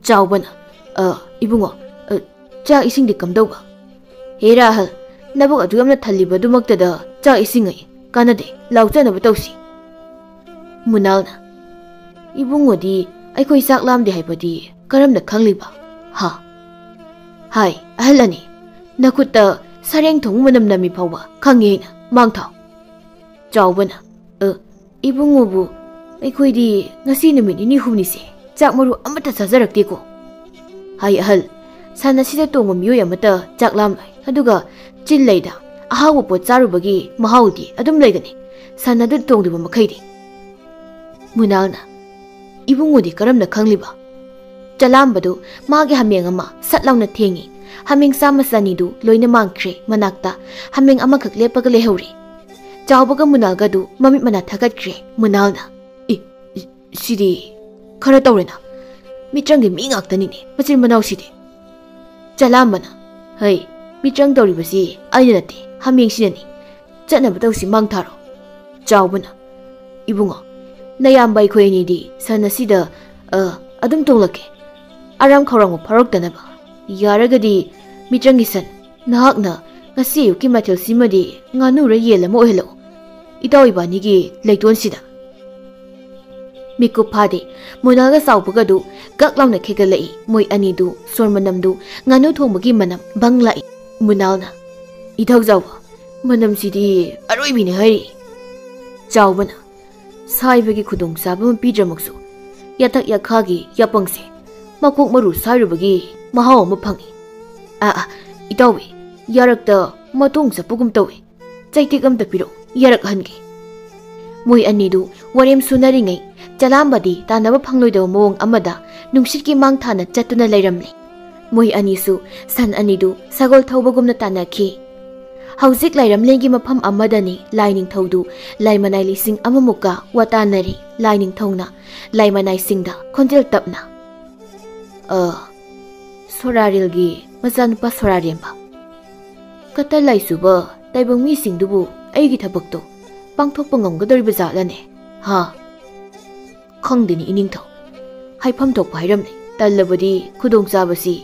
ꯆꯥꯎꯕꯅ, "ꯑ, ꯏꯕꯨꯡꯉꯣ, ꯑ, ꯆꯥꯛ ꯏꯁꯤꯡꯗꯤ ꯀꯝꯗꯧꯕ?" "ꯍꯦꯔꯥ ꯑꯍꯜ, ꯅꯕꯨꯛ ꯑꯗꯨ ꯌꯥꯝꯅ ꯊꯜꯂꯤꯕꯗꯨꯃꯛꯇꯗ ꯆꯥꯛ ꯏꯁꯤꯡ ꯑꯩ ꯀꯥꯟꯅꯗꯦ, ꯂꯥꯎ ꯆꯠꯅꯕ ꯇꯧꯁꯤ꯫" ꯃꯨꯅꯥꯜꯅ, "ꯏꯕꯨꯡꯉꯣꯗꯤ ꯑꯩꯈꯣꯏ ꯆꯥꯛ ꯂꯥꯝꯗꯦ ꯍꯥꯏꯕꯗꯤ ꯀꯔꯝꯅ ꯈꯪꯂꯤꯕ? ꯍꯥ?" "ꯍꯥꯏ, ꯑꯍꯜ ꯑꯅꯤ, ꯅꯈꯨꯠꯇ ꯁꯔꯦꯡ ꯊꯣꯡꯕ ꯃꯅꯝ ꯅꯝꯃꯤ ꯐꯥꯎꯕ ꯈꯪꯉꯦ ꯑꯩꯅ, ꯃꯥꯡ ꯊꯥꯎ꯫" ꯆꯥꯎꯕꯅ, "ꯑ, ꯏꯕꯨꯡꯉꯣꯕꯨ, ꯑꯩꯈꯣꯏꯗꯤ ꯉꯁꯤ ꯅꯨꯃꯤꯠ ꯅꯤꯅꯤ ꯍꯨꯝꯅꯤꯁꯦ ꯆꯥꯛ ꯃꯔꯨ ꯑꯃꯠꯇ ꯆꯥꯖꯔꯛꯇꯦꯀꯣ꯫" "ꯍꯥꯏ ꯑꯍꯜ, ꯁꯟ ꯑꯁꯤꯗ ꯇꯣꯡꯕ ꯃꯤꯑꯣꯏ ꯑꯃꯠꯇ ꯆꯥꯛ ꯂꯥꯝꯂꯣꯏ, ꯑꯗꯨꯒ ꯆꯤꯟ ꯂꯩꯗ ꯑꯍꯥꯎꯕ ꯄꯣꯠ ꯆꯥꯔꯨꯕꯒꯤ ꯃꯍꯥꯎꯗꯤ ꯑꯗꯨꯝ ꯂꯩꯒꯅꯤ, ꯁꯟ ꯑꯗꯨ ꯇꯣꯡꯂꯤꯕ ꯃꯈꯩꯗꯤ꯫" ꯃꯨꯅꯥꯜꯅ, "ꯏꯕꯨꯡꯉꯣꯗꯤ ꯀꯔꯝꯅ ꯈꯪꯂꯤꯕ?" ꯆꯂꯥꯝꯕꯗꯨ ꯃꯥꯒꯤ ꯍꯥꯃꯦꯡ ꯑꯃ ꯁꯠ ꯂꯥꯎꯅ ꯊꯦꯡꯉꯤ꯫ ꯍꯥꯃꯦꯡ ꯆꯥꯝꯃ ꯆꯅꯤꯗꯨ ꯂꯣꯏꯅ ꯃꯥꯡꯈ꯭ꯔꯦ꯫ ꯃꯅꯥꯛꯇ ꯍꯥꯃꯦꯡ ꯑꯃꯈꯛ ꯂꯦꯞꯄꯒ ꯂꯩꯍꯧꯔꯦ꯫ ꯆꯥꯎꯕꯒ ꯃꯨꯅꯥꯜꯒꯗꯨ ꯃꯃꯤꯠ ꯃꯅꯥ ꯊꯥꯒꯠꯈ꯭ꯔꯦ꯫ ꯃꯨꯅꯥꯜꯅ, "ꯏ, ꯏ, ꯁꯤꯗꯤ ꯈꯔ ꯇꯧꯔꯦꯅ꯫ ꯃꯤꯇ꯭ꯔꯪꯒꯤ ꯃꯤ ꯉꯥꯛꯇꯅꯤꯅꯦ ꯃꯆꯤꯟ ꯃꯅꯥꯎꯁꯤꯗꯤ꯫" ꯆꯂꯥꯝꯕꯅ, "ꯍꯩ, ꯃꯤꯇ꯭ꯔꯪ ꯇꯧꯔꯤꯕꯁꯤ ꯑꯩꯅ ꯅꯠꯇꯦ, ꯍꯥꯃꯦꯡꯁꯤꯅꯅꯤ꯫ ꯆꯠꯅꯕ ꯇꯧꯁꯤ, ꯃꯥꯡ ꯊꯥꯔꯣ꯫" ꯆꯥꯎꯕꯅ, "ꯏꯕꯨꯡꯉꯣ, ꯅꯌꯥꯝꯕ ꯑꯩꯈꯣꯏ ꯑꯅꯤꯗꯤ ꯁꯟ ꯑꯁꯤꯗ, ꯑ, ꯑꯗꯨꯝ ꯇꯣꯡꯂꯛꯀꯦ꯫ ꯑꯔꯥꯝ ꯈꯧꯔꯥꯡꯕ ꯐꯥꯎꯔꯛꯇꯅꯕ꯫ ꯌꯥꯔꯒꯗꯤ ꯃꯤꯇ꯭ꯔꯪꯒꯤ ꯁꯟ, ꯅꯍꯥꯛꯅ ꯉꯁꯤ ꯑꯌꯨꯛꯀꯤ ꯃꯊꯦꯜꯁꯤꯃꯗꯤ ꯉꯥꯅꯨꯔ ꯌꯦꯟ ꯑꯃ ꯑꯣꯏꯍꯜꯂꯛꯎ, ꯏꯇꯥꯎ ꯏꯕꯥꯅꯤꯒꯤ ꯂꯩꯇꯣꯟꯁꯤꯗ꯫" ꯃꯤꯀꯨꯞ ꯐꯥꯗꯦ, ꯃꯨꯅꯥꯜꯒ ꯆꯥꯎꯕꯒꯗꯨ ꯒꯛ ꯂꯥꯎꯅ ꯈꯦꯒꯠꯂꯛꯏ꯫ ꯃꯣꯏ ꯑꯅꯤꯗꯨ ꯁꯣꯔ ꯃꯅꯝꯗꯨ ꯉꯥꯅꯨ ꯊꯣꯡꯕꯒꯤ ꯃꯅꯝ ꯕꯪ ꯂꯥꯛꯏ꯫ ꯃꯨꯅꯥꯜꯅ, "ꯏꯊꯧꯖꯥꯎꯕ, ꯃꯅꯝꯁꯤꯗꯤ ꯑꯔꯣꯏꯕꯤꯅꯦ ꯍꯥꯏꯔꯤ꯫" ꯆꯥꯎꯕꯅ, "ꯁꯥꯏꯕꯒꯤ ꯈꯨꯗꯣꯡꯆꯥꯕ ꯑꯃ ꯄꯤꯗ꯭ꯔꯃꯛꯁꯨ, ꯌꯥꯊꯛ ꯌꯥꯈꯥꯒꯤ ꯌꯥꯄꯪꯁꯦ ꯃꯀꯣꯛ ꯃꯔꯨ ꯁꯥꯏꯔꯨꯕꯒꯤ ꯃꯍꯥꯎ ꯑꯃ ꯐꯪꯏ꯫ ꯑꯥ, ꯑꯥ, ꯏꯇꯥꯎꯕꯤ, ꯌꯥꯔꯛꯇ ꯃꯇꯣꯡ ꯆꯞꯄꯒꯨꯝ ꯇꯧꯏ꯫ ꯆꯩꯇꯦꯛ ꯑꯝꯇ ꯄꯤꯔꯛꯎ, ꯌꯥꯔꯛ ꯍꯟꯒꯦ꯫" ꯃꯣꯏ ꯑꯅꯤꯗꯨ ꯋꯥꯔꯦꯝ ꯁꯨꯅꯔꯤꯉꯩ, ꯆꯂꯥꯝꯕꯗꯤ ꯇꯥꯟꯅꯕ ꯐꯪꯂꯣꯏꯗꯕ ꯃꯑꯣꯡ ꯑꯃꯗ ꯅꯨꯡꯁꯤꯠꯀꯤ ꯃꯥꯡ ꯊꯥꯅ ꯆꯠꯇꯨꯅ ꯂꯩꯔꯝꯂꯦ꯫ ꯃꯣꯏ ꯑꯅꯤꯁꯨ ꯁꯟ ꯑꯅꯤꯗꯨ ꯁꯒꯣꯜ ꯊꯧꯕꯒꯨꯝꯅ ꯇꯥꯟꯅꯈꯤ꯫ ꯍꯧꯖꯤꯛ ꯂꯥꯏꯔꯝꯂꯦꯟꯒꯤ ꯃꯐꯝ ꯑꯃꯗꯅꯤ ꯂꯥꯏꯅꯤꯡꯊꯧꯗꯨ ꯂꯥꯏꯃꯅꯥꯏ ꯂꯤꯁꯤꯡ ꯑꯃꯃꯨꯛꯀ ꯋꯥꯇꯥꯅꯔꯤ꯫ ꯂꯥꯏꯅꯤꯡꯊꯧꯅ ꯂꯥꯏꯃꯅꯥꯏꯁꯤꯡꯗ ꯈꯣꯟꯖꯦꯜ ꯇꯞꯅ, "ꯑ, ꯁꯣꯔꯥꯔꯦꯜꯒꯤ ꯃꯆꯥꯅꯨꯄꯥ ꯁꯣꯔꯥꯔꯦꯝꯕ, ꯀꯇꯜ ꯂꯥꯏꯆꯨꯕ ꯇꯥꯏꯕꯪ ꯃꯤꯁꯤꯡꯗꯨꯕꯨ ꯑꯩꯒꯤ ꯊꯕꯛꯇꯣ ꯄꯥꯡꯊꯣꯛꯄ ꯉꯝꯒꯗꯧꯔꯤꯕ ꯖꯥꯠꯂꯅꯦ?" ꯍꯥ? ꯈꯪꯗꯦꯅꯦ ꯏꯅꯤꯡꯊꯧ꯫ ꯍꯥꯏꯐꯝ ꯊꯣꯛꯄ ꯍꯥꯏꯔꯝꯂꯦ꯫ ꯇꯜꯂꯕꯗꯤ ꯈꯨꯗꯣꯡꯆꯥꯕꯁꯤ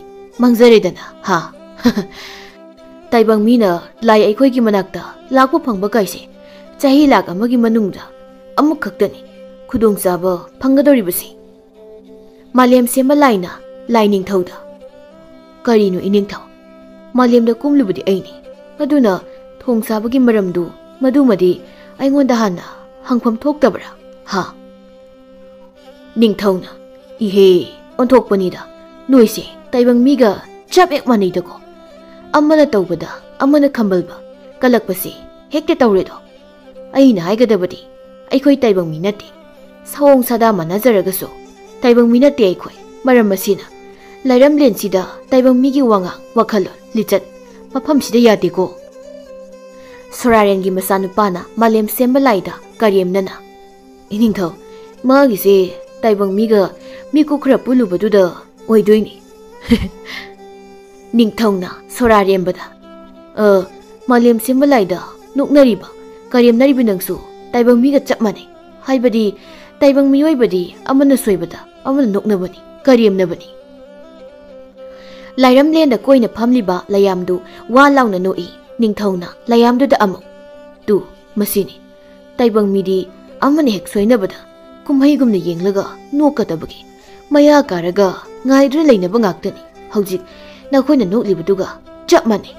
ꯃꯥꯡꯖꯔꯦꯗꯅ, ꯍꯥ? ꯇꯥꯏꯕꯪ ꯃꯤꯅ ꯂꯥꯏ ꯑꯩꯈꯣꯏꯒꯤ ꯃꯅꯥꯛꯇ ꯂꯥꯛꯄ ꯐꯪꯕ ꯀꯥꯏꯁꯦ ꯆꯍꯤ ꯂꯥꯛ ꯑꯃꯒꯤ ꯃꯅꯨꯡꯗ ꯑꯃꯨꯛ ꯈꯛꯇꯅꯤ ꯈꯨꯗꯣꯡꯆꯥꯕ ꯐꯪꯒꯗꯧꯔꯤꯕꯁꯤ꯫ ꯃꯥꯂꯦꯝ ꯁꯦꯝꯕ ꯂꯥꯏꯅ ꯂꯥꯏ ꯅꯤꯡꯊꯧꯗ, "ꯀꯔꯤꯅꯣ ꯏꯅꯤꯡꯊꯧ? ꯃꯥꯂꯦꯝꯗ ꯀꯨꯝꯂꯨꯕꯗꯤ ꯑꯩꯅꯤ꯫ ꯑꯗꯨꯅ ꯊꯣꯡ ꯁꯥꯕꯒꯤ ꯃꯔꯝꯗꯨ ꯃꯗꯨꯃꯗꯤ ꯑꯩꯉꯣꯟꯗ ꯍꯥꯟꯅ ꯍꯪꯐꯝ ꯊꯣꯛꯇꯕ꯭ꯔꯥ? ꯍꯥ?" ꯅꯤꯡꯊꯧꯅ, "ꯏꯍꯦ, ꯑꯣꯟꯊꯣꯛꯄꯅꯤꯗ꯫ ꯅꯣꯏꯁꯦ ꯇꯥꯏꯕꯪ ꯃꯤꯒ ꯆꯞ ꯍꯦꯛ ꯃꯥꯟꯅꯩꯗꯀꯣ꯫ ꯑꯃꯅ ꯇꯧꯕꯗ ꯑꯃꯅ ꯈꯝꯕꯜꯕ, ꯀꯜꯂꯛꯄꯁꯦ ꯍꯦꯛꯇ ꯇꯧꯔꯦꯗꯣ꯫ ꯑꯩꯅ ꯍꯥꯏꯒꯗꯕꯗꯤ ꯑꯩꯈꯣꯏ ꯇꯥꯏꯕꯪ ꯃꯤ ꯅꯠꯇꯦ꯫ ꯁꯑꯣꯡ ꯁꯥꯗꯥ ꯃꯥꯟꯅꯖꯔꯒꯁꯨ ꯇꯥꯏꯕꯪ ꯃꯤ ꯅꯠꯇꯦ ꯑꯩꯈꯣꯏ꯫ ꯃꯔꯝ ꯑꯁꯤꯅ ꯂꯥꯏꯔꯝꯂꯦꯟꯁꯤꯗ ꯇꯥꯏꯕꯪ ꯃꯤꯒꯤ ꯋꯥꯉꯥꯡ, ꯋꯥꯈꯜꯂꯣꯟ, ꯂꯤꯆꯠ ꯃꯐꯝꯁꯤꯗ ꯌꯥꯗꯦꯀꯣ꯫" ꯁꯣꯔꯥꯔꯦꯟꯒꯤ ꯃꯆꯥꯅꯨꯄꯥꯅ ꯃꯥꯂꯦꯝ ꯁꯦꯝꯕ ꯂꯥꯏꯗ ꯀꯔꯦꯝꯅꯅ, "ꯏꯅꯤꯡꯊꯧ, ꯃꯥꯒꯤꯁꯦ ꯇꯥꯏꯕꯪ ꯃꯤꯒ ꯃꯤꯀꯨꯞ ꯈꯔ ꯄꯨꯜꯂꯨꯕꯗꯨꯗ ꯑꯣꯏꯗꯣꯏꯅꯤ꯫" ꯅꯤꯡꯊꯧꯅ ꯁꯣꯔꯥꯔꯦꯝꯕꯗ, "ꯑ, ꯃꯥꯂꯦꯝ ꯁꯦꯝꯕ ꯂꯥꯏꯗ ꯅꯣꯛꯅꯔꯤꯕ, ꯀꯔꯦꯝꯅꯔꯤꯕ ꯅꯪꯁꯨ ꯇꯥꯏꯕꯪ ꯃꯤꯒ ꯆꯞ ꯃꯥꯟꯅꯩ꯫ ꯍꯥꯏꯕꯗꯤ ꯇꯥꯏꯕꯪ ꯃꯤꯑꯣꯏꯕꯗꯤ ꯑꯃꯅ ꯁꯣꯏꯕꯗ ꯑꯃꯅ ꯅꯣꯛꯅꯕꯅꯤ, ꯀꯔꯦꯝꯅꯕꯅꯤ꯫" ꯂꯥꯏꯔꯝꯂꯦꯟꯗ ꯀꯣꯏꯅ ꯐꯝꯂꯤꯕ ꯂꯩꯌꯥꯝꯗꯨ ꯋꯥ ꯂꯥꯎꯅ ꯅꯣꯛꯏ꯫ ꯅꯤꯡꯊꯧꯅ ꯂꯩꯌꯥꯝꯗꯨꯗ ꯑꯃꯨꯛ, "ꯇꯨ, ꯃꯁꯤꯅꯤ꯫ ꯇꯥꯏꯕꯪ ꯃꯤꯗꯤ ꯑꯃꯅ ꯍꯦꯛ ꯁꯣꯏꯅꯕꯗ ꯀꯨꯝꯍꯩꯒꯨꯝꯅ ꯌꯦꯡꯂꯒ ꯅꯣꯛꯀꯗꯕꯒꯤ ꯃꯌꯥ ꯀꯥꯔꯒ ꯉꯥꯏꯗꯨꯅ ꯂꯩꯅꯕ ꯉꯥꯛꯇꯅꯤ꯫ ꯍꯧꯖꯤꯛ ꯅꯈꯣꯏꯅ ꯅꯣꯛꯂꯤꯕꯗꯨꯒ ꯆꯞ ꯃꯥꯟꯅꯩ꯫"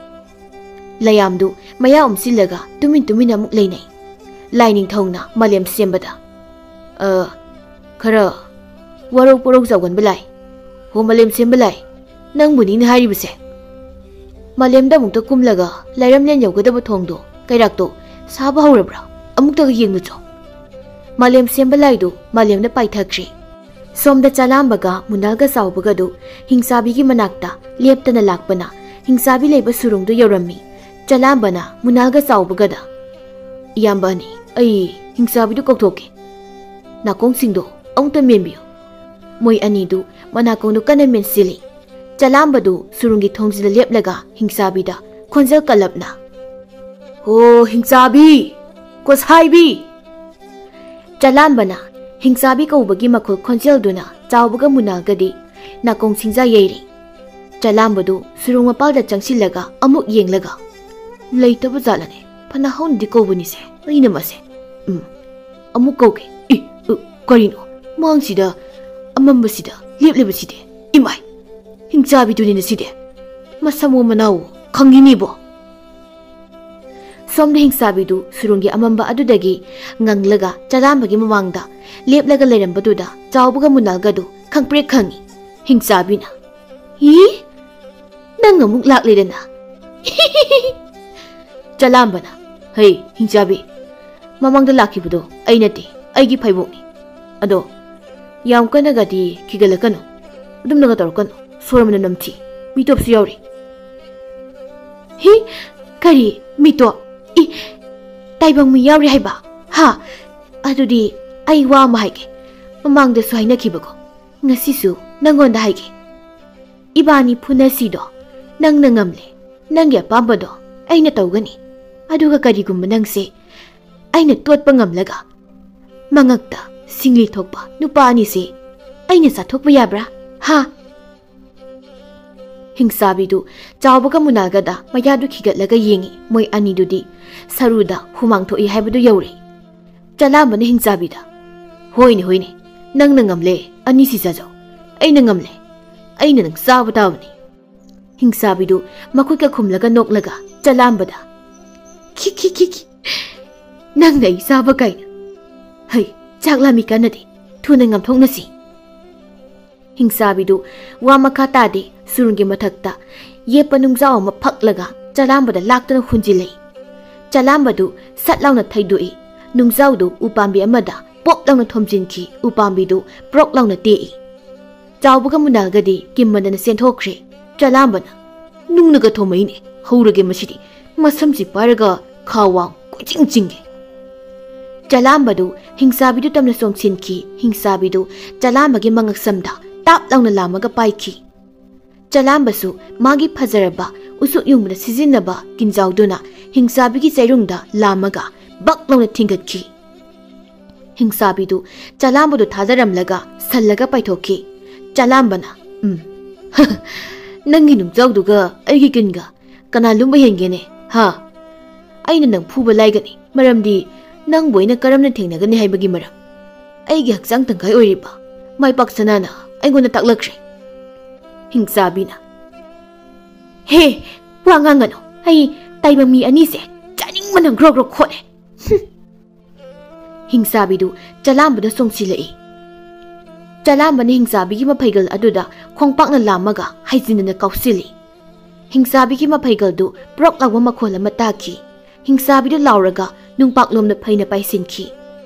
ꯂꯩꯌꯥꯝꯗꯨ ꯃꯌꯥ ꯎꯝꯁꯤꯜꯂꯒ ꯇꯨꯃꯤꯟ ꯇꯨꯃꯤꯟ ꯑꯃꯨꯛ ꯂꯩꯅꯩ꯫ ꯂꯥꯏ ꯅꯤꯡꯊꯧꯅ ꯃꯥꯂꯦꯝ ꯁꯦꯝꯕꯗ, "ꯑ, ꯈꯔ ꯋꯥꯔꯧ ꯄꯨꯔꯧ ꯆꯥꯎꯒꯟꯕ ꯂꯥꯏ꯫ ꯍꯣ ꯃꯥꯂꯦꯝ ꯁꯦꯝꯕ ꯂꯥꯏ, ꯅꯪꯕꯨꯅꯤꯅꯦ ꯍꯥꯏꯔꯤꯕꯁꯦ꯫ ꯃꯥꯂꯦꯝꯗ ꯑꯃꯨꯛꯇ ꯀꯨꯝꯂꯒ ꯂꯥꯏꯔꯝꯂꯦꯟ ꯌꯧꯒꯗꯕ ꯊꯣꯡꯗꯣ ꯀꯩꯔꯥꯛꯇꯣ ꯁꯥꯕ ꯍꯧꯔꯕ꯭ꯔꯥ? ꯑꯃꯨꯛꯇꯒ ꯌꯦꯡꯂꯨꯆꯣ꯫" ꯃꯥꯂꯦꯝ ꯁꯦꯝꯕ ꯂꯥꯏꯗꯨ ꯃꯥꯂꯦꯝꯗ ꯄꯥꯏꯊꯈ꯭ꯔꯦ꯫ ꯁꯣꯝꯗ ꯆꯂꯥꯝꯕꯒ ꯃꯨꯅꯥꯜꯒ ꯆꯥꯎꯕꯒꯗꯨ ꯍꯤꯡꯆꯥꯕꯤꯒꯤ ꯃꯅꯥꯛꯇ ꯂꯦꯞꯇꯅ ꯂꯥꯛꯄꯅ ꯍꯤꯡꯆꯥꯕꯤ ꯂꯩꯕ ꯁꯨꯔꯨꯡꯗꯨ ꯌꯧꯔꯝꯃꯤ꯫ ꯆꯂꯥꯝꯕꯅ ꯃꯨꯅꯥꯜꯒ ꯆꯥꯎꯕꯒꯗ, "ꯏꯌꯥꯝꯕ ꯑꯅꯤ, ꯑꯩ ꯍꯤꯡꯆꯥꯕꯤꯗꯨ ꯀꯧꯊꯣꯛꯀꯦ꯫ ꯅꯥꯀꯣꯡꯁꯤꯡꯗꯣ ꯑꯃꯨꯛꯇ ꯃꯦꯟꯕꯤꯌꯨ꯫" ꯃꯣꯏ ꯑꯅꯤꯗꯨ ꯃꯅꯥꯀꯣꯡꯗꯨ ꯀꯟꯅ ꯃꯦꯟꯁꯤꯜꯂꯤ꯫ ꯆꯂꯥꯝꯕꯗꯨ ꯁꯨꯔꯨꯡꯒꯤ ꯊꯣꯡꯖꯤꯜꯗ ꯂꯦꯞꯂꯒ ꯍꯤꯡꯆꯥꯕꯤꯗ ꯈꯣꯟꯖꯦꯜ ꯀꯜꯂꯞꯅ, "ꯍꯣ ꯍꯤꯡꯆꯥꯕꯤ! ꯀꯣꯁꯥꯏꯕꯤ!" ꯆꯂꯥꯝꯕꯅ ꯍꯤꯡꯆꯥꯕꯤ ꯀꯧꯕꯒꯤ ꯃꯈꯣꯜ ꯈꯣꯟꯖꯦꯜꯗꯨꯅ ꯆꯥꯎꯕꯒ ꯃꯨꯅꯥꯜꯒꯗꯤ ꯅꯥꯀꯣꯡ ꯁꯤꯡꯖꯥ ꯌꯩꯔꯦ꯫ ꯆꯂꯥꯝꯕꯗꯨ ꯁꯨꯔꯨꯡ ꯃꯄꯥꯜꯗ ꯆꯪꯁꯤꯜꯂꯒ ꯑꯃꯨꯛ ꯌꯦꯡꯂꯒ, "ꯂꯩꯇꯕ ꯖꯥꯠꯂꯅꯦ? ꯐꯅ ꯍꯧꯅꯗꯤ ꯀꯧꯕꯅꯤꯁꯦ, ꯑꯩꯅ ꯃꯁꯦ꯫ ꯎꯝ, ꯑꯃꯨꯛ ꯀꯧꯒꯦ꯫ ꯏ, ꯎ, ꯀꯔꯤꯅꯣ? ꯃꯥꯡꯁꯤꯗ ꯑꯃꯝꯕꯁꯤꯗ ꯂꯦꯞꯂꯤꯕꯁꯤꯗꯤ? ꯏꯃꯥꯏ! ꯍꯤꯡꯆꯥꯕꯤꯗꯨꯅꯤꯅ ꯁꯤꯗꯤ꯫ ꯃꯁꯝꯋꯣ ꯃꯅꯥꯎꯋꯣ ꯈꯪꯉꯤꯅꯤꯕꯣ!" ꯁꯣꯝꯗ ꯍꯤꯡꯆꯥꯕꯤꯗꯨ ꯁꯨꯔꯨꯡꯒꯤ ꯑꯃꯝꯕ ꯑꯗꯨꯗꯒꯤ ꯉꯪꯂꯒ ꯆꯂꯥꯝꯕꯒꯤ ꯃꯃꯥꯡꯗ ꯂꯦꯞꯂꯒ ꯂꯩꯔꯝꯕꯗꯨꯗ ꯆꯥꯎꯕꯒ ꯃꯨꯅꯥꯜꯒꯗꯨ ꯈꯪꯄ꯭ꯔꯦꯛ ꯈꯪꯉꯤ꯫ ꯍꯤꯡꯆꯥꯕꯤꯅ, "ꯏ? ꯅꯪ ꯑꯃꯨꯛ ꯂꯥꯛꯂꯦꯗꯅ?" ꯆꯂꯥꯝꯕꯅ, "ꯍꯩ, ꯍꯤꯡꯆꯥꯕꯤ, ꯃꯃꯥꯡꯗ ꯂꯥꯛꯈꯤꯕꯗꯣ ꯑꯩ ꯅꯠꯇꯦ, ꯑꯩꯒꯤ ꯐꯩꯕꯣꯛꯅꯤ꯫ ꯑꯗꯣ ꯌꯥꯝ ꯀꯟꯅꯒꯗꯤ ꯈꯤꯒꯠꯂꯛꯀꯅꯨ, ꯑꯗꯨꯝꯅꯒ ꯇꯧꯔꯛꯀꯅꯨ, ꯁꯣꯔ ꯃꯅꯝ ꯅꯝꯊꯤ, ꯃꯤꯇꯣꯞꯁꯨ ꯌꯥꯎꯔꯤ꯫" "ꯍꯤ? ꯀꯔꯤ ꯃꯤꯇꯣꯞ? ꯏ, ꯇꯥꯏꯕꯪ ꯃꯤ ꯌꯥꯎꯔꯤ ꯍꯥꯏꯕ? ꯍꯥ? ꯑꯗꯨꯗꯤ ꯑꯩ ꯋꯥ ꯑꯃ ꯍꯥꯏꯒꯦ, ꯃꯃꯥꯡꯗꯁꯨ ꯍꯥꯏꯅꯈꯤꯕꯀꯣ, ꯉꯁꯤꯁꯨ ꯅꯪꯉꯣꯟꯗ ꯍꯥꯏꯒꯦ꯫ ꯏꯕꯥꯅꯤ ꯐꯨꯅꯁꯤꯗꯣ ꯅꯪꯅ ꯉꯝꯂꯦ, ꯅꯪꯒꯤ ꯑꯄꯥꯝꯕꯗꯣ ꯑꯩꯅ ꯇꯧꯒꯅꯤ꯫ ꯑꯗꯨꯒ ꯀꯔꯤꯒꯨꯝꯕ ꯅꯪꯁꯦ ꯑꯩꯅ ꯇꯣꯠꯄ ꯉꯝꯂꯒ ꯃꯉꯛꯇ ꯁꯤꯡꯂꯤ ꯊꯣꯛꯄ ꯅꯨꯄꯥ ꯑꯅꯤꯁꯦ ꯑꯩꯅ ꯆꯥꯊꯣꯛꯄ ꯌꯥꯕ꯭ꯔꯥ? ꯍꯥ?" ꯍꯤꯡꯆꯥꯕꯤꯗꯨ ꯆꯥꯎꯕꯒ ꯃꯨꯅꯥꯜꯒꯗ ꯃꯌꯥꯗꯨ ꯈꯤꯒꯠꯂꯒ ꯌꯦꯡꯉꯤ꯫ ꯃꯣꯏ ꯑꯅꯤꯗꯨꯗꯤ ꯁꯔꯨꯗ ꯍꯨꯃꯥꯡ ꯊꯣꯛꯏ ꯍꯥꯏꯕꯗꯨ ꯌꯧꯔꯦ꯫ ꯆꯂꯥꯝꯕꯅ ꯍꯤꯡꯆꯥꯕꯤꯗ, "ꯍꯣꯏꯅꯦ, ꯍꯣꯏꯅꯦ, ꯅꯪꯅ ꯉꯝꯂꯦ, ꯑꯅꯤꯁꯤ ꯆꯥꯖꯧ꯫ ꯑꯩꯅ ꯉꯝꯂꯦ, ꯑꯩꯅ ꯅꯪ ꯆꯥꯕ ꯇꯥꯕꯅꯤ꯫" ꯍꯤꯡꯆꯥꯕꯤꯗꯨ ꯃꯈꯨꯠꯀ ꯈꯨꯝꯂꯒ ꯅꯣꯛꯂꯒ ꯆꯂꯥꯝꯕꯗ, "ꯈꯤ ꯈꯤ ꯈꯤ ꯈꯤ, ꯅꯪꯅ ꯑꯩ ꯆꯥꯕ ꯀꯥꯏꯅ꯫ ꯍꯩ, ꯆꯥꯛ ꯂꯥꯝꯃꯤ ꯀꯥꯟꯅꯗꯦ, ꯊꯨꯅ ꯉꯝꯊꯣꯛꯅꯁꯤ꯫" ꯍꯤꯡꯆꯥꯕꯤꯗꯨ ꯋꯥ ꯃꯈꯥ ꯇꯥꯗꯦ, ꯁꯨꯔꯨꯡꯒꯤ ꯃꯊꯛꯇ ꯌꯦꯞꯄ ꯅꯨꯡꯖꯥꯎ ꯑꯃ ꯐꯛꯂꯒ ꯆꯂꯥꯝꯕꯗ ꯂꯥꯛꯇꯨꯅ ꯍꯨꯟꯖꯤꯜꯂꯤ꯫ ꯆꯂꯥꯝꯕꯗꯨ ꯁꯠ ꯂꯥꯎꯅ ꯊꯩꯗꯣꯛꯏ꯫ ꯅꯨꯡꯖꯥꯎꯗꯨ ꯎꯄꯥꯝꯕꯤ ꯑꯃꯗ ꯄꯣꯞ ꯂꯥꯎꯅ ꯊꯣꯝꯖꯤꯟꯈꯤ꯫ ꯎꯄꯥꯝꯕꯤꯗꯨ ꯄ꯭ꯔꯣꯛ ꯂꯥꯎꯅ ꯇꯦꯛꯏ꯫ ꯆꯥꯎꯕꯒ ꯃꯨꯅꯥꯜꯒꯗꯤ ꯀꯤꯝꯃꯟꯗꯅ ꯆꯦꯟꯊꯣꯛꯈ꯭ꯔꯦ꯫ ꯆꯂꯥꯝꯕꯅ, "ꯅꯨꯡꯅꯒ ꯊꯣꯝꯃꯛꯏꯅꯦ, ꯍꯧꯔꯒꯦ ꯃꯁꯤꯗꯤ, ꯃꯁꯝꯁꯤ ꯄꯥꯏꯔꯒ ꯈꯥ ꯋꯥꯡ ꯀꯣꯏꯆꯤꯡ ꯆꯤꯡꯒꯦ꯫" ꯆꯂꯥꯝꯕꯗꯨ ꯍꯤꯡꯆꯥꯕꯤꯗꯨ ꯇꯝꯅ ꯆꯣꯡꯁꯤꯟꯈꯤ꯫ ꯍꯤꯡꯆꯥꯕꯤꯗꯨ ꯆꯂꯥꯝꯕꯒꯤ ꯃꯉꯛꯁꯝꯗ ꯇꯥꯞ ꯂꯥꯎꯅ ꯂꯥꯝꯃꯒ ꯄꯥꯏꯈꯤ꯫ ꯆꯂꯥꯝꯕꯁꯨ ꯃꯥꯒꯤ ꯐꯖꯔꯕ ꯎꯁꯨꯛ ꯌꯨꯡꯕꯗ ꯁꯤꯖꯤꯟꯅꯕ ꯀꯤꯟꯖꯥꯎꯗꯨꯅ ꯍꯤꯡꯆꯥꯕꯤꯒꯤ ꯆꯩꯔꯨꯡꯗ ꯂꯥꯝꯃꯒ ꯕꯛ ꯂꯥꯎꯅ ꯊꯤꯡꯒꯠꯈꯤ꯫ ꯍꯤꯡꯆꯥꯕꯤꯗꯨ ꯆꯂꯥꯝꯕꯗꯨ ꯊꯥꯗꯔꯝꯂꯒ ꯁꯜꯂꯒ ꯄꯥꯏꯊꯣꯛꯈꯤ꯫ ꯆꯂꯥꯝꯕꯅ, "ꯎꯝ, ꯅꯪꯒꯤ ꯅꯨꯡꯖꯥꯎꯗꯨꯒ ꯑꯩꯒꯤ ꯀꯤꯟꯒ ꯀꯅꯥ ꯂꯨꯝꯕ ꯍꯦꯟꯒꯦꯅꯦ, ꯍꯥ? ꯑꯩꯅ ꯅꯪ ꯐꯨꯕ ꯂꯥꯏꯒꯅꯤ, ꯃꯔꯝꯗꯤ ꯅꯪꯕꯨ ꯑꯩꯅ ꯀꯔꯝꯅ ꯊꯦꯡꯅꯒꯅꯤ ꯍꯥꯏꯕꯒꯤ ꯃꯔꯝ꯫ ꯑꯩꯒꯤ ꯍꯛꯆꯥꯡ ꯇꯪꯈꯥꯏ ꯑꯣꯏꯔꯤꯕ ꯃꯥꯏꯄꯥꯛ ꯁꯅꯥꯅ ꯑꯩꯉꯣꯟꯗ ꯇꯥꯛꯂꯛꯈ꯭ꯔꯦ꯫" ꯍꯤꯡꯆꯥꯕꯤꯅ, "ꯍꯦ, ꯋꯥ ꯉꯥꯡꯒꯅꯨ꯫ ꯑꯩ ꯇꯥꯏꯕꯪ ꯃꯤ ꯑꯅꯤꯁꯦ ꯆꯥꯅꯤꯡꯕꯅ ꯒ꯭ꯔꯣ ꯒ꯭ꯔꯣ ꯈꯣꯠꯂꯦ꯫" ꯍꯨꯝ꯫ ꯍꯤꯡꯆꯥꯕꯤꯗꯨ ꯆꯂꯥꯝꯕꯗ ꯆꯣꯡꯁꯤꯜꯂꯛꯏ꯫ ꯆꯂꯥꯝꯕꯅ ꯍꯤꯡꯆꯥꯕꯤꯒꯤ ꯃꯐꯩꯒꯜ ꯑꯗꯨꯗ ꯈꯣꯡꯄꯥꯛꯅ ꯂꯥꯝꯃꯒ ꯍꯥꯏꯖꯤꯟꯗꯅ ꯀꯥꯎꯁꯤꯜꯂꯤ꯫ ꯍꯤꯡꯆꯥꯕꯤꯒꯤ ꯃꯐꯩꯒꯜꯗꯨ ꯄ꯭ꯔꯣꯛ ꯂꯥꯎꯕ ꯃꯈꯣꯜ ꯑꯃ ꯇꯥꯈꯤ꯫ ꯍꯤꯡꯆꯥꯕꯤꯗꯨ ꯂꯥꯎꯔꯒ ꯅꯨꯡꯄꯥꯛꯂꯣꯝꯗ ꯐꯩꯅ ꯄꯥꯏꯁꯤꯟꯈꯤ꯫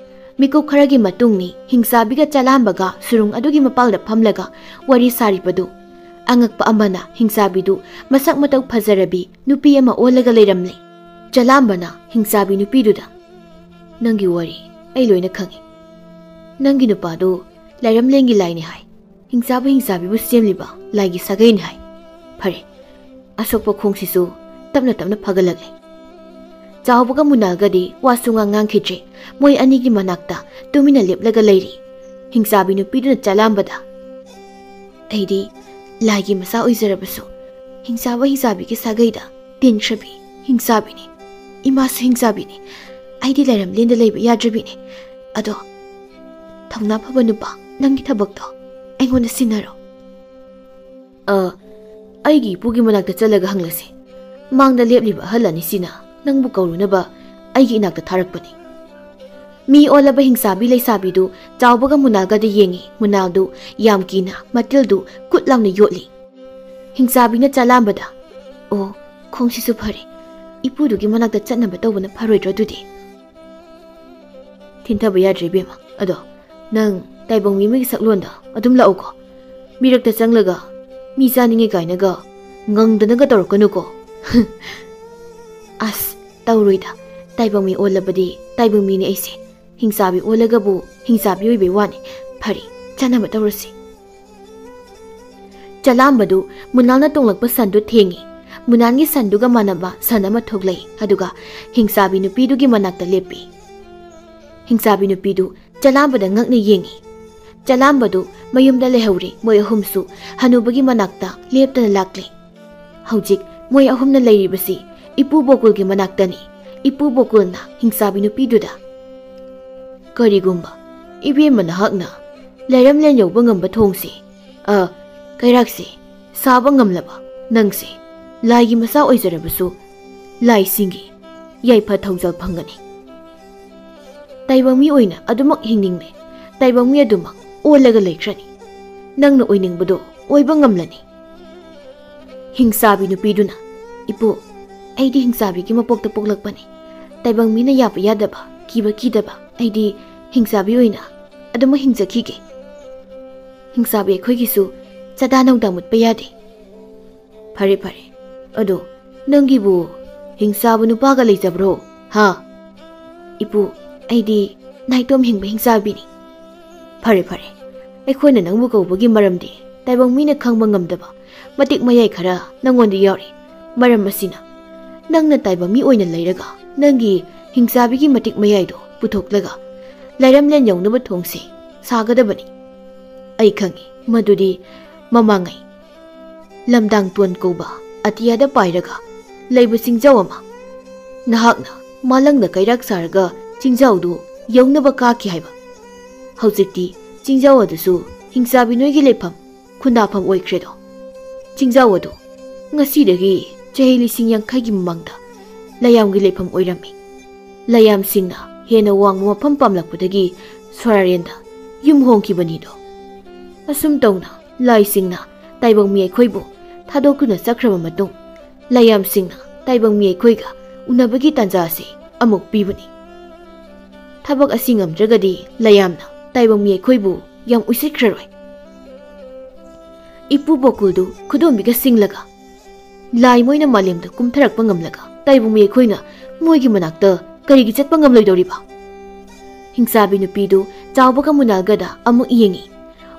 ꯃꯤꯀꯨꯞ ꯈꯔꯒꯤ ꯃꯇꯨꯡꯅꯤ ꯍꯤꯡꯆꯥꯕꯤꯒ ꯆꯂꯥꯝꯕꯒ ꯁꯨꯔꯨꯡ ꯑꯗꯨꯒꯤ ꯃꯄꯥꯜꯗ ꯐꯝꯂꯒ ꯋꯥꯔꯤ ꯁꯥꯔꯤꯕꯗꯨ꯫ ꯑꯉꯛꯄ ꯑꯃꯅ ꯍꯤꯡꯆꯥꯕꯤꯗꯨ ꯃꯁꯛ ꯃꯇꯧ ꯐꯖꯔꯕꯤ ꯅꯨꯄꯤ ꯑꯃ ꯑꯣꯜꯂꯒ ꯂꯩꯔꯝꯂꯦ꯫ ꯆꯂꯥꯝꯕꯅ ꯍꯤꯡꯆꯥꯕꯤ ꯅꯨꯄꯤꯗꯨꯗ, "ꯅꯪꯒꯤ ꯋꯥꯔꯤ ꯑꯩ ꯂꯣꯏꯅ ꯈꯪꯉꯤ꯫ ꯅꯪꯒꯤ ꯅꯨꯄꯥꯗꯨ ꯂꯥꯏꯔꯝꯂꯦꯟꯒꯤ ꯂꯥꯏꯅꯤ ꯍꯥꯏ꯫ ꯍꯤꯡꯆꯥꯕ ꯍꯤꯡꯆꯥꯕꯤꯕꯨ ꯁꯦꯝꯂꯤꯕ ꯂꯥꯏꯒꯤ ꯁꯥꯒꯩꯅꯤ ꯍꯥꯏ꯫ ꯐꯔꯦ, ꯑꯁꯣꯛꯄ ꯈꯣꯡꯁꯤꯁꯨ ꯇꯞꯅ ꯇꯞꯅ ꯐꯒꯠꯂꯛꯂꯦ꯫" ꯆꯥꯎꯕꯒ ꯃꯨꯅꯥꯜꯒꯗꯤ ꯋꯥꯁꯨ ꯉꯥꯡ ꯉꯥꯡꯈꯤꯗ꯭ꯔꯦ꯫ ꯃꯣꯏ ꯑꯅꯤꯒꯤ ꯃꯅꯥꯛꯇ ꯇꯨꯃꯤꯟꯅ ꯂꯦꯞꯂꯒ ꯂꯩꯔꯤ꯫ ꯍꯤꯡꯆꯥꯕꯤ ꯅꯨꯄꯤꯗꯨꯅ ꯆꯂꯥꯝꯕꯗ, "ꯑꯩꯗꯤ ꯂꯥꯏꯒꯤ ꯃꯆꯥ ꯑꯣꯏꯖꯔꯕꯁꯨ ꯍꯤꯡꯆꯥꯕ ꯍꯤꯡꯆꯥꯕꯤꯒꯤ ꯁꯥꯒꯩꯗ ꯇꯤꯟꯈ꯭ꯔꯕꯤ ꯍꯤꯡꯆꯥꯕꯤꯅꯤ꯫ ꯏꯃꯥꯁꯨ ꯍꯤꯡꯆꯥꯕꯤꯅꯤ꯫ ꯑꯩꯗꯤ ꯂꯥꯏꯔꯝꯂꯦꯟꯗ ꯂꯩꯕ ꯌꯥꯗ꯭ꯔꯕꯤꯅꯤ꯫ ꯑꯗꯣ ꯊꯧꯅꯥ ꯐꯕ ꯅꯨꯄꯥ, ꯅꯪꯒꯤ ꯊꯕꯛꯇꯣ ꯑꯩꯉꯣꯟꯗ ꯁꯤꯟꯅꯔꯣ꯫" "ꯑ, ꯑꯩꯒꯤ ꯏꯄꯨꯒꯤ ꯃꯅꯥꯛꯇ ꯆꯠꯂꯒ ꯍꯪꯂꯁꯤ꯫ ꯃꯥꯡꯗ ꯂꯦꯞꯂꯤꯕ ꯑꯍꯜ ꯑꯅꯤꯁꯤꯅ ꯅꯪꯕꯨ ꯀꯧꯔꯨꯅꯕ ꯑꯩꯒꯤ ꯏꯅꯥꯛꯇ ꯊꯥꯔꯛꯄꯅꯤ꯫" ꯃꯤ ꯑꯣꯜꯂꯕ ꯍꯤꯡꯆꯥꯕꯤ ꯂꯩꯁꯥꯕꯤꯗꯨ ꯆꯥꯎꯕꯒ ꯃꯨꯅꯥꯜꯒꯗ ꯌꯦꯡꯉꯤ꯫ ꯃꯨꯅꯥꯜꯗꯨ ꯌꯥꯝ ꯀꯤꯅ ꯃꯇꯤꯜꯗꯨ ꯀꯨꯠ ꯂꯥꯎꯅ ꯌꯣꯠꯂꯤ꯫ ꯍꯤꯡꯆꯥꯕꯤꯅ ꯆꯂꯥꯝꯕꯗ, "ꯑꯣ, ꯈꯣꯡꯁꯤꯁꯨ ꯐꯔꯦ꯫ ꯏꯄꯨꯗꯨꯒꯤ ꯃꯅꯥꯛꯇ ꯆꯠꯅꯕ ꯇꯧꯕꯅ ꯐꯔꯣꯏꯗ꯭ꯔꯣ ꯑꯗꯨꯗꯤ?" "ꯊꯤꯟꯊꯕ ꯌꯥꯗ꯭ꯔꯦ, ꯏꯕꯦꯝꯃ꯫ ꯑꯗꯣ ꯅꯪ ꯇꯥꯏꯕꯪ ꯃꯤ ꯑꯃꯒꯤ ꯁꯛꯂꯣꯟꯗ ꯑꯗꯨꯝ ꯂꯥꯛꯎꯀꯣ꯫ ꯃꯤꯔꯛꯇ ꯆꯪꯂꯒ ꯃꯤ ꯆꯥꯅꯤꯡꯉꯦ ꯀꯥꯏꯅꯒ ꯉꯪꯗꯅꯒ ꯇꯧꯔꯛꯀꯅꯨꯀꯣ꯫" "ꯑꯁ, ꯇꯧꯔꯣꯏꯗ꯫ ꯇꯥꯏꯕꯪ ꯃꯤ ꯑꯣꯜꯂꯕꯗꯤ ꯇꯥꯏꯕꯪ ꯃꯤꯅꯤ ꯑꯩꯁꯦ꯫ ꯍꯤꯡꯆꯥꯕꯤ ꯑꯣꯜꯂꯒꯕꯨ ꯍꯤꯡꯆꯥꯕꯤ ꯑꯣꯏꯕꯩ ꯋꯥꯅꯤ꯫ ꯐꯔꯦ, ꯆꯥꯅꯕ ꯇꯧꯔꯁꯤ꯫" ꯆꯂꯥꯝꯕꯗꯨ ꯃꯨꯅꯥꯜꯅ ꯇꯣꯡꯂꯛꯄ ꯁꯟꯗꯨ ꯊꯦꯡꯉꯤ꯫ ꯃꯨꯅꯥꯜꯒꯤ ꯁꯟꯗꯨꯒ ꯃꯥꯟꯅꯕ ꯁꯟ ꯑꯃ ꯊꯣꯛꯂꯛꯏ, ꯑꯗꯨꯒ ꯍꯤꯡꯆꯥꯕꯤ ꯅꯨꯄꯤꯗꯨꯒꯤ ꯃꯅꯥꯛꯇ ꯂꯦꯞꯄꯤ꯫ ꯍꯤꯡꯆꯥꯕꯤ ꯅꯨꯄꯤꯗꯨ ꯆꯂꯥꯝꯕꯗ ꯉꯛꯅ ꯌꯦꯡꯉꯤ꯫ ꯆꯂꯥꯝꯕꯗꯨ ꯃꯌꯨꯝꯗ ꯂꯩꯍꯧꯔꯤ꯫ ꯃꯣꯏ ꯑꯍꯨꯝꯁꯨ ꯍꯅꯨꯕꯒꯤ ꯃꯅꯥꯛꯇ ꯂꯦꯞꯇꯅ ꯂꯥꯛꯂꯤ꯫ ꯍꯧꯖꯤꯛ ꯃꯣꯏ ꯑꯍꯨꯝꯅ ꯂꯩꯔꯤꯕꯁꯤ ꯏꯄꯨ ꯕꯣꯀꯨꯜꯒꯤ ꯃꯅꯥꯛꯇꯅꯤ꯫ ꯏꯄꯨ ꯕꯣꯀꯨꯜꯅ ꯍꯤꯡꯆꯥꯕꯤ ꯅꯨꯄꯤꯗꯨꯗ, "ꯀꯔꯤꯒꯨꯝꯕ ꯏꯕꯦꯝꯃ ꯅꯍꯥꯛꯅ ꯂꯩꯔꯝꯂꯦꯟ ꯌꯧꯕ ꯉꯝꯕ ꯊꯣꯡꯁꯤ, ꯑ, ꯀꯩꯔꯥꯛꯁꯤ ꯁꯥꯕ ꯉꯝꯂꯕ ꯅꯪꯁꯦ, ꯂꯥꯏꯒꯤ ꯃꯆꯥ ꯑꯣꯏꯖꯔꯕꯁꯨ ꯂꯥꯏꯁꯤꯡꯒꯤ ꯌꯥꯏꯐ ꯊꯧꯖꯥꯜ ꯐꯪꯒꯅꯤ꯫ ꯇꯥꯏꯕꯪ ꯃꯤ ꯑꯣꯏꯅ ꯑꯗꯨꯃꯛ ꯍꯤꯡꯅꯤꯡꯂꯦ꯫ ꯇꯥꯏꯕꯪ ꯃꯤ ꯑꯗꯨꯃꯛ ꯑꯣꯜꯂꯒ ꯂꯩꯈ꯭ꯔꯅꯤ꯫ ꯅꯪꯅ ꯑꯣꯏꯅꯤꯡꯕꯗꯣ ꯑꯣꯏꯕ ꯉꯝꯂꯅꯤ꯫" ꯍꯤꯡꯆꯥꯕꯤ ꯅꯨꯄꯤꯗꯨꯅ, "ꯏꯄꯨ, ꯑꯩꯗꯤ ꯍꯤꯡꯆꯥꯕꯤꯒꯤ ꯃꯄꯣꯛꯇ ꯄꯣꯛꯂꯛꯄꯅꯤ꯫ ꯇꯥꯏꯕꯪ ꯃꯤꯅ ꯌꯥꯕ ꯌꯥꯗꯕ, ꯀꯤꯕ ꯀꯤꯗꯕ, ꯑꯩꯗꯤ ꯍꯤꯡꯆꯥꯕꯤ ꯑꯣꯏꯅ ꯑꯗꯨꯃꯛ ꯍꯤꯡꯖꯈꯤꯒꯦ꯫ ꯍꯤꯡꯆꯥꯕꯤ ꯑꯩꯈꯣꯏꯒꯤꯁꯨ ꯆꯥꯗꯥ ꯅꯧꯗꯥ ꯃꯨꯠꯄ ꯌꯥꯗꯦ꯫" "ꯐꯔꯦ, ꯐꯔꯦ꯫ ꯑꯗꯣ ꯅꯪꯒꯤꯕꯨ ꯍꯤꯡꯆꯥꯕ ꯅꯨꯄꯥꯒ ꯂꯩꯖꯕ꯭ꯔꯣ? ꯍꯥ?" "ꯏꯄꯨ, ꯑꯩꯗꯤ ꯅꯥꯏꯇꯣꯝ ꯍꯤꯡꯕ ꯍꯤꯡꯆꯥꯕꯤꯅꯤ꯫" "ꯐꯔꯦ, ꯐꯔꯦ꯫ ꯑꯩꯈꯣꯏꯅ ꯅꯪꯕꯨ ꯀꯧꯕꯒꯤ ꯃꯔꯝꯗꯤ ꯇꯥꯏꯕꯪ ꯃꯤꯅ ꯈꯪꯕ ꯉꯝꯗꯕ ꯃꯇꯤꯛ ꯃꯌꯥꯏ ꯈꯔ ꯅꯪꯉꯣꯟꯗ ꯌꯥꯎꯔꯤ꯫ ꯃꯔꯝ ꯑꯁꯤꯅ, ꯅꯪꯅ ꯇꯥꯏꯕꯪ ꯃꯤ ꯑꯣꯏꯅ ꯂꯩꯔꯒ ꯅꯪꯒꯤ ꯍꯤꯡꯆꯥꯕꯤꯒꯤ ꯃꯇꯤꯛ ꯃꯌꯥꯏꯗꯣ ꯄꯨꯊꯣꯛꯂꯒ ꯂꯩꯔꯝꯂꯦꯟ ꯌꯧꯅꯕ ꯊꯣꯡꯁꯦ ꯁꯥꯒꯗꯕꯅꯤ꯫ ꯑꯩ ꯈꯪꯏ, ꯃꯗꯨꯗꯤ ꯃꯃꯥꯡꯉꯩ ꯂꯝꯗꯥꯡ ꯇꯣꯟ ꯀꯧꯕ ꯑꯇꯤꯌꯥꯗ ꯄꯥꯏꯔꯒ ꯂꯩꯕ ꯆꯤꯡꯖꯥꯎ ꯑꯃ꯫ ꯅꯍꯥꯛꯅ ꯃꯥꯂꯪꯗ ꯀꯩꯔꯥꯛ ꯁꯥꯔꯒ ꯆꯤꯡꯖꯥꯎꯗꯨ ꯌꯧꯅꯕ ꯀꯥꯈꯤ ꯍꯥꯏꯕ꯫ ꯍꯧꯖꯤꯛꯇꯤ ꯆꯤꯡꯖꯥꯎ ꯑꯗꯨꯁꯨ ꯍꯤꯡꯆꯥꯕꯤ ꯅꯣꯏꯒꯤ ꯂꯩꯐꯝ ꯈꯨꯟꯗꯥꯐꯝ ꯑꯣꯏꯈ꯭ꯔꯦꯗꯣ꯫ ꯆꯤꯡꯖꯥꯎ ꯑꯗꯨ ꯉꯁꯤꯗꯒꯤ ꯆꯍꯤ ꯂꯤꯁꯤꯡ ꯌꯥꯡꯈꯩꯒꯤ ꯃꯃꯥꯡꯗ ꯂꯩꯌꯥꯝꯒꯤ ꯂꯩꯐꯝ ꯑꯣꯏꯔꯝꯃꯤ꯫ ꯂꯩꯌꯥꯝꯁꯤꯡꯅ ꯍꯦꯟꯅ ꯋꯥꯡꯕ ꯃꯐꯝ ꯄꯥꯝꯂꯛꯄꯗꯒꯤ ꯁꯣꯔꯥꯔꯦꯟꯗ ꯌꯨꯝ ꯍꯣꯡꯈꯤꯕꯅꯤꯗꯣ꯫ ꯑꯁꯨꯝ ꯇꯧꯅ ꯂꯥꯏꯁꯤꯡꯅ ꯇꯥꯏꯕꯪ ꯃꯤ ꯑꯩꯈꯣꯏꯕꯨ ꯊꯥꯗꯣꯛꯇꯨꯅ ꯆꯠꯈ꯭ꯔꯕ ꯃꯇꯨꯡ, ꯂꯩꯌꯥꯝꯁꯤꯡꯅ ꯇꯥꯏꯕꯪ ꯃꯤ ꯑꯩꯈꯣꯏꯒ ꯎꯅꯕꯒꯤ ꯇꯥꯟꯖꯥ ꯑꯁꯤ ꯑꯃꯨꯛ ꯄꯤꯕꯅꯤ꯫ ꯊꯕꯛ ꯑꯁꯤ ꯉꯝꯗ꯭ꯔꯒꯗꯤ ꯂꯩꯌꯥꯝꯅ ꯇꯥꯏꯕꯪ ꯃꯤ ꯑꯩꯈꯣꯏꯕꯨ ꯌꯥꯝ ꯎꯁꯤꯠꯈ꯭ꯔꯔꯣꯏ꯫ ꯏꯄꯨ ꯕꯣꯀꯨꯜꯗꯨ ꯈꯨꯗꯣꯝꯕꯤꯒ ꯁꯤꯡꯂꯒ, "ꯂꯥꯏ ꯃꯣꯏꯅ ꯃꯥꯂꯦꯝꯗ ꯀꯨꯝꯊꯔꯛꯄ ꯉꯝꯂꯒ ꯇꯥꯏꯕꯪ ꯃꯤ ꯑꯩꯈꯣꯏꯅ ꯃꯣꯏꯒꯤ ꯃꯅꯥꯛꯇ ꯀꯔꯤꯒꯤ ꯆꯠꯄ ꯉꯝꯂꯣꯏꯗꯧꯔꯤꯕ?" ꯍꯤꯡꯆꯥꯕꯤ ꯅꯨꯄꯤꯗꯨ ꯆꯥꯎꯕꯒ ꯃꯨꯅꯥꯜꯒꯗ ꯑꯃꯨꯛ ꯌꯦꯡꯉꯤ꯫